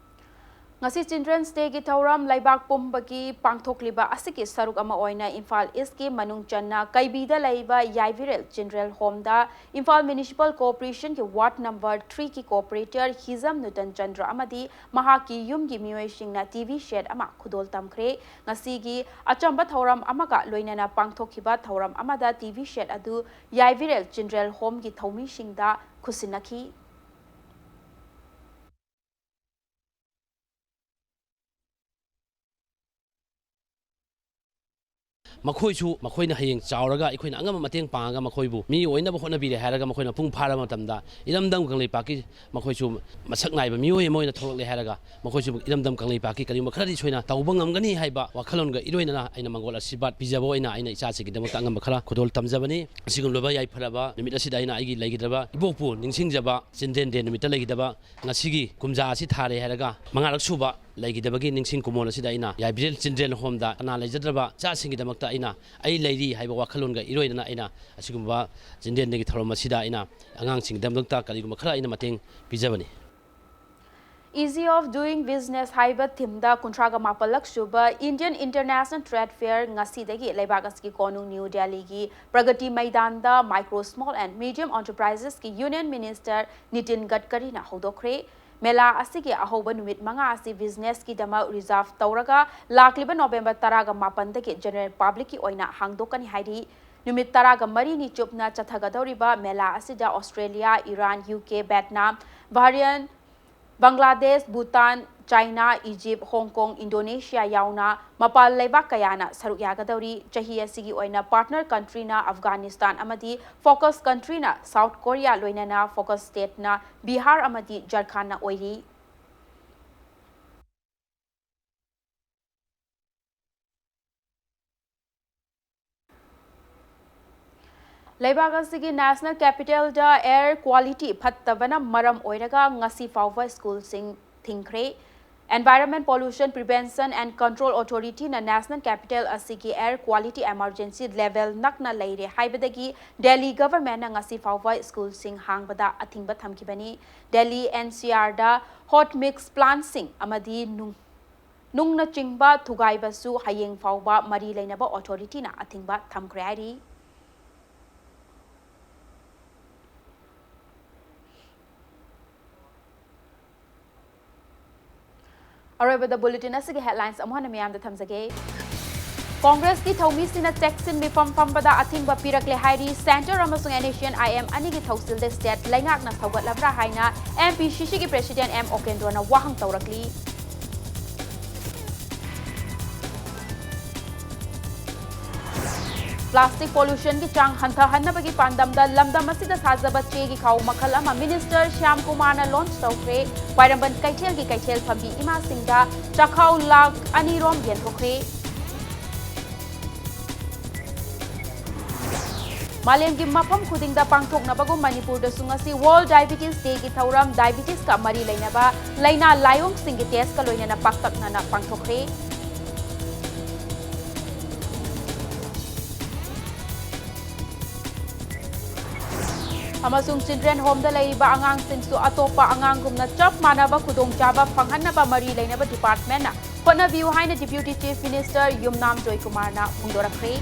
ꯉꯁꯤ Children's Dayꯒꯤ ꯊꯧꯔꯝ ꯂꯩꯕꯥꯛ ꯄꯨꯝꯕꯒꯤ ꯄꯥꯡꯊꯣꯛꯂꯤꯕ ꯑꯁꯤꯒꯤ ꯁꯔꯨꯛ ꯑꯃ ꯑꯣꯏꯅ ꯏꯝꯐꯥꯜ Eastꯀꯤ ꯃꯅꯨꯡ ꯆꯟꯅ ꯀꯩꯕꯤꯗ ꯂꯩꯕ ꯌꯥꯏꯕꯤꯔꯦꯜ Children Homeꯗ Imphal Municipal Corporationꯒꯤ ward number threeꯒꯤ corporator ꯍꯤꯖꯝ ꯅꯨꯇꯟ ꯆꯟꯗ꯭ꯔ ꯑꯃꯗꯤ ꯃꯍꯥꯛꯀꯤ ꯌꯨꯝꯒꯤ ꯃꯤꯑꯣꯏꯁꯤꯡꯅ T V set ꯑꯃ ꯈꯨꯗꯣꯜ ꯇꯝꯈ꯭ꯔꯦ꯫ ꯉꯁꯤꯒꯤ ꯑꯆꯝꯕ ꯊꯧꯔꯝ ꯑꯃꯒ ꯂꯣꯏꯅꯅ ꯄꯥꯡꯊꯣꯛꯈꯤꯕ ꯊꯧꯔꯝ ꯑꯃꯗ T V set ꯑꯗꯨ ꯌꯥꯏꯕꯤꯔꯦꯜ Children Homeꯒꯤ ꯊꯧꯃꯤꯁꯤꯡꯗ ꯈꯨꯠꯁꯤꯟꯅꯈꯤ꯫ ꯃꯈꯣꯏꯁꯨ ꯃꯈꯣꯏꯅ ꯍꯌꯦꯡ ꯆꯥꯎꯔꯒ ꯑꯩꯈꯣꯏꯅ ꯑꯉꯝꯕ ꯃꯇꯦꯡ ꯄꯥꯡꯉꯒ ꯃꯈꯣꯏꯕꯨ ꯃꯤ ꯑꯣꯏꯅꯕ ꯍꯣꯠꯅꯕꯤꯔꯦ ꯍꯥꯏꯔꯒ ꯃꯈꯣꯏꯅ ꯃꯄꯨꯡ ꯐꯥꯔꯕ ꯃꯇꯝꯗ ꯏꯔꯝꯗꯝ ꯀꯪꯂꯩꯄꯥꯛꯀꯤ ꯃꯈꯣꯏꯁꯨ ꯃꯁꯛ ꯅꯥꯏꯕ ꯃꯤꯑꯣꯏ ꯑꯃ ꯑꯣꯏꯅ ꯊꯣꯛꯂꯛꯂꯦ ꯍꯥꯏꯔꯒ ꯃꯈꯣꯏꯁꯨ ꯏꯔꯝꯗꯝ ꯀꯪꯂꯩꯄꯥꯛꯀꯤ ꯀꯔꯤꯒꯨꯝꯕ ꯈꯔꯗꯤ ꯁꯣꯏꯅ ꯇꯧꯕ ꯉꯝꯒꯅꯤ ꯍꯥꯏꯕ ꯋꯥꯈꯜꯂꯣꯟꯒ ꯏꯔꯣꯏꯅꯅ ꯑꯩꯅ ꯃꯪꯒꯣꯜ ꯑꯁꯤꯔꯕꯥꯗ ꯄꯤꯖꯕ ꯑꯣꯏꯅ ꯑꯩꯅ ꯏꯆꯥꯁꯤꯡꯒꯤꯗꯃꯛꯇ ꯑꯉꯝꯕ ꯈꯔ ꯈꯨꯗꯣꯜ ꯇꯝꯖꯕꯅꯤ꯫ ꯑꯁꯤꯒꯨꯝꯂꯕ ꯌꯥꯏꯐꯔꯕ ꯅꯨꯃꯤꯠ ꯑꯁꯤꯗ ꯑꯩꯅ ꯑꯩꯒꯤ ꯂꯩꯒꯗꯕ ꯏꯕꯣꯛꯄꯨ ꯅꯤꯡꯁꯤꯡꯖꯕ Children Day ꯅꯨꯃꯤꯠꯇ ꯂꯩꯒꯗꯕ ꯉꯁꯤꯒꯤ ꯀꯨꯝꯖꯥ ꯑꯁꯤ ꯊꯥꯔꯦ ꯍꯥꯏꯔꯒ ꯃꯉꯥꯔꯛ ꯁꯨꯕ ꯂꯩꯈꯤꯗꯕꯒꯤ ꯅꯤꯡꯁꯤꯡ ꯀꯨꯝꯑꯣꯟ ꯑꯁꯤꯗ ꯑꯩꯅ ꯌꯥꯏꯕꯤꯔꯦꯜ Children Homeꯗ ꯀꯅꯥ ꯂꯩꯖꯗ꯭ꯔꯕ ꯏꯆꯥꯁꯤꯡꯒꯤꯗꯃꯛꯇ ꯑꯩꯅ ꯑꯩ ꯂꯩꯔꯤ ꯍꯥꯏꯕ ꯋꯥꯈꯜꯂꯣꯟꯒ ꯏꯔꯣꯏꯅꯅ ꯑꯩꯅ ꯑꯁꯤꯒꯨꯝꯕ Children Dayꯒꯤ ꯊꯧꯔꯝ ꯑꯁꯤꯗ ꯑꯩꯅ ꯑꯉꯥꯡꯁꯤꯡꯒꯤꯗꯃꯛꯇ ꯀꯔꯤꯒꯨꯝꯕ ꯈꯔ ꯑꯩꯅ ꯃꯇꯦꯡ ꯄꯤꯖꯕꯅꯤ꯫ Easy of Doing Business ꯍꯥꯏꯕ themeꯗ ꯀꯨꯟꯊ꯭ꯔꯥꯒ ꯃꯥꯄꯜꯂꯛ ꯁꯨꯕ Indian International Trade Fair ꯉꯁꯤꯗꯒꯤ ꯂꯩꯕꯥꯛ ꯑꯁꯤꯒꯤ ꯀꯣꯅꯨꯡ ꯅ꯭ꯌꯨ ꯗꯦꯜꯂꯤꯒꯤ ꯄ꯭ꯔꯒꯇꯤ ꯃꯩꯗꯥꯟꯗ Micro, Small and Medium Enterprisesꯀꯤ Union Minister Nitin ꯒꯗꯀꯔꯤꯅ ꯍꯧꯗꯣꯛꯈ꯭ꯔꯦ꯫ ꯃꯦꯂꯥ ꯑꯁꯤꯒꯤ ꯑꯍꯧꯕ ꯅꯨꯃꯤꯠ ꯃꯉꯥ ꯑꯁꯤ businessꯀꯤꯗꯃꯛ reserve ꯇꯧꯔꯒ ꯂꯥꯛꯂꯤꯕ November ꯇꯔꯥꯒ ꯃꯥꯄꯟꯗꯒꯤ general publicꯀꯤ ꯑꯣꯏꯅ ꯍꯥꯡꯗꯣꯛꯀꯅꯤ ꯍꯥꯏꯔꯤ꯫ ꯅꯨꯃꯤꯠ ꯇꯔꯥꯒ ꯃꯔꯤꯅꯤ ꯆꯨꯞꯅ ꯆꯠꯊꯒꯗꯧꯔꯤꯕ ꯃꯦꯂꯥ ꯑꯁꯤꯗ Australia, Iran, U K, Vietnam, Bahrain, Bangladesh, Bhutan, China, Egypt, Hong Kong, Indonesia ꯌꯥꯎꯅ ꯃꯄꯥꯟ ꯂꯩꯕꯥꯛ ꯀꯌꯥꯅ ꯁꯔꯨꯛ ꯌꯥꯒꯗꯧꯔꯤ꯫ ꯆꯍꯤ ꯑꯁꯤꯒꯤ ꯑꯣꯏꯅ partner countryꯅ Afghanistan ꯑꯃꯗꯤ focus countryꯅ South Korea, ꯂꯣꯏꯅꯅ focus stateꯅ ꯕꯤꯍꯥꯔ ꯑꯃꯗꯤ ꯖꯔꯈꯥꯟꯅ ꯑꯣꯏꯔꯤ꯫ ꯂꯩꯕꯥꯛ ꯑꯁꯤꯒꯤ national capitalꯗ air quality ꯐꯠꯇꯕꯅ ꯃꯔꯝ ꯑꯣꯏꯔꯒ ꯉꯁꯤ ꯐꯥꯎꯕ schoolꯁꯤꯡ ꯊꯤꯡꯈ꯭ꯔꯦ꯫ Environment Pollution Prevention and Control Authorityꯅ national capital ꯑꯁꯤꯒꯤ air quality emergency level ꯅꯛꯅ ꯂꯩꯔꯦ ꯍꯥꯏꯕꯗꯒꯤ ꯗꯦꯜꯂꯤ governmentꯅ ꯉꯁꯤ ꯐꯥꯎꯕ schoolꯁꯤꯡ ꯍꯥꯡꯕꯗ ꯑꯊꯤꯡꯕ ꯊꯝꯈꯤꯕꯅꯤ꯫ Delhi N C Rꯗ hot mix plantꯁꯤꯡ ꯑꯃꯗꯤ ꯅꯨꯡ ꯅꯨꯡꯅꯆꯤꯡꯕ ꯊꯨꯒꯥꯏꯕꯁꯨ ꯍꯌꯦꯡ ꯐꯥꯎꯕ ꯃꯔꯤ ꯂꯩꯅꯕ authorityꯅ ꯑꯊꯤꯡꯕ ꯊꯝꯈ꯭ꯔꯦ ꯍꯥꯏꯔꯤ꯫ ꯑꯔꯣꯏꯕꯗ bulletin ꯑꯁꯤꯒꯤ headlines ꯑꯃꯨꯛ ꯍꯟꯅ ꯃꯤꯌꯥꯝꯗ ꯊꯝꯖꯒꯦ꯫ Congressꯀꯤ ꯊꯧꯃꯤꯁꯤꯡꯅ ꯆꯦꯛꯁꯤꯟ ꯃꯤꯐꯝ ꯐꯝꯕꯗ ꯑꯊꯤꯡꯕ ꯄꯤꯔꯛꯂꯦ ꯍꯥꯏꯔꯤ꯫ Centre ꯑꯃꯁꯨꯡ NSCN IM ꯑꯅꯤꯒꯤ ꯊꯧꯁꯤꯜꯗ state ꯂꯩꯉꯥꯛꯅ ꯁꯧꯒꯠꯂꯕ꯭ꯔꯥ ꯍꯥꯏꯅ MPCCꯒꯤ president M ꯑꯣꯀꯦꯟꯗ꯭ꯔꯣꯅ ꯋꯥꯍꯪ ꯇꯧꯔꯛꯂꯤ꯫ Plastic pollutionꯒꯤ ꯆꯥꯡ ꯍꯟꯊꯍꯟꯅꯕꯒꯤ ꯄꯥꯟꯗꯝꯗ ꯂꯝꯗꯝ ꯑꯁꯤꯗ ꯁꯥꯖꯕ ꯆꯦꯒꯤ ꯈꯥꯎ ꯃꯈꯜ ꯑꯃ minister ꯁ꯭ꯌꯥꯝ ꯀꯨꯃꯥꯔꯅ launch ꯇꯧꯈ꯭ꯔꯦ꯫ ꯈ꯭ꯋꯥꯏꯔꯝꯕꯟ ꯀꯩꯊꯦꯜꯒꯤ ꯀꯩꯊꯦꯜ ꯐꯝꯕꯤ ꯏꯃꯥꯁꯤꯡꯗ ꯆꯥꯛꯈꯥꯎ ꯂꯥꯈ ꯑꯅꯤ ꯔꯣꯝ ꯌꯦꯟꯊꯣꯛꯈ꯭ꯔꯦ꯫ ꯃꯥꯂꯦꯝꯒꯤ ꯃꯐꯝ ꯈꯨꯗꯤꯡꯗ ꯄꯥꯡꯊꯣꯛꯅꯕꯒꯨꯝ ꯃꯅꯤꯄꯨꯔꯗꯁꯨ ꯉꯁꯤ World Diabetes Dayꯒꯤ ꯊꯧꯔꯝ diabetesꯀ ꯃꯔꯤ ꯂꯩꯅꯕ ꯂꯥꯏꯅꯥ ꯂꯥꯏꯑꯣꯡꯁꯤꯡꯒꯤ testꯀ ꯂꯣꯏꯅꯅ ꯄꯥꯛꯇꯛꯅꯅ ꯄꯥꯡꯊꯣꯛꯈ꯭ꯔꯦ꯫ ꯑꯃꯁꯨꯡ children homeꯗ ꯂꯩꯔꯤꯕ ꯑꯉꯥꯡꯁꯤꯡꯁꯨ ꯑꯇꯣꯞꯄ ꯑꯉꯥꯡꯒꯨꯝꯅ ꯆꯞ ꯃꯥꯟꯅꯕ ꯈꯨꯗꯣꯡꯆꯥꯕ ꯐꯪꯍꯟꯅꯕ ꯃꯔꯤ ꯂꯩꯅꯕ departmentꯅ ꯍꯣꯠꯅꯕꯤꯌꯨ ꯍꯥꯏꯅ Deputy Chief Minister ꯌꯨꯝꯅꯥꯝ ꯖꯣꯏꯀꯨꯃꯥꯔꯅ ꯐꯣꯡꯗꯣꯔꯛꯈ꯭ꯔꯦ꯫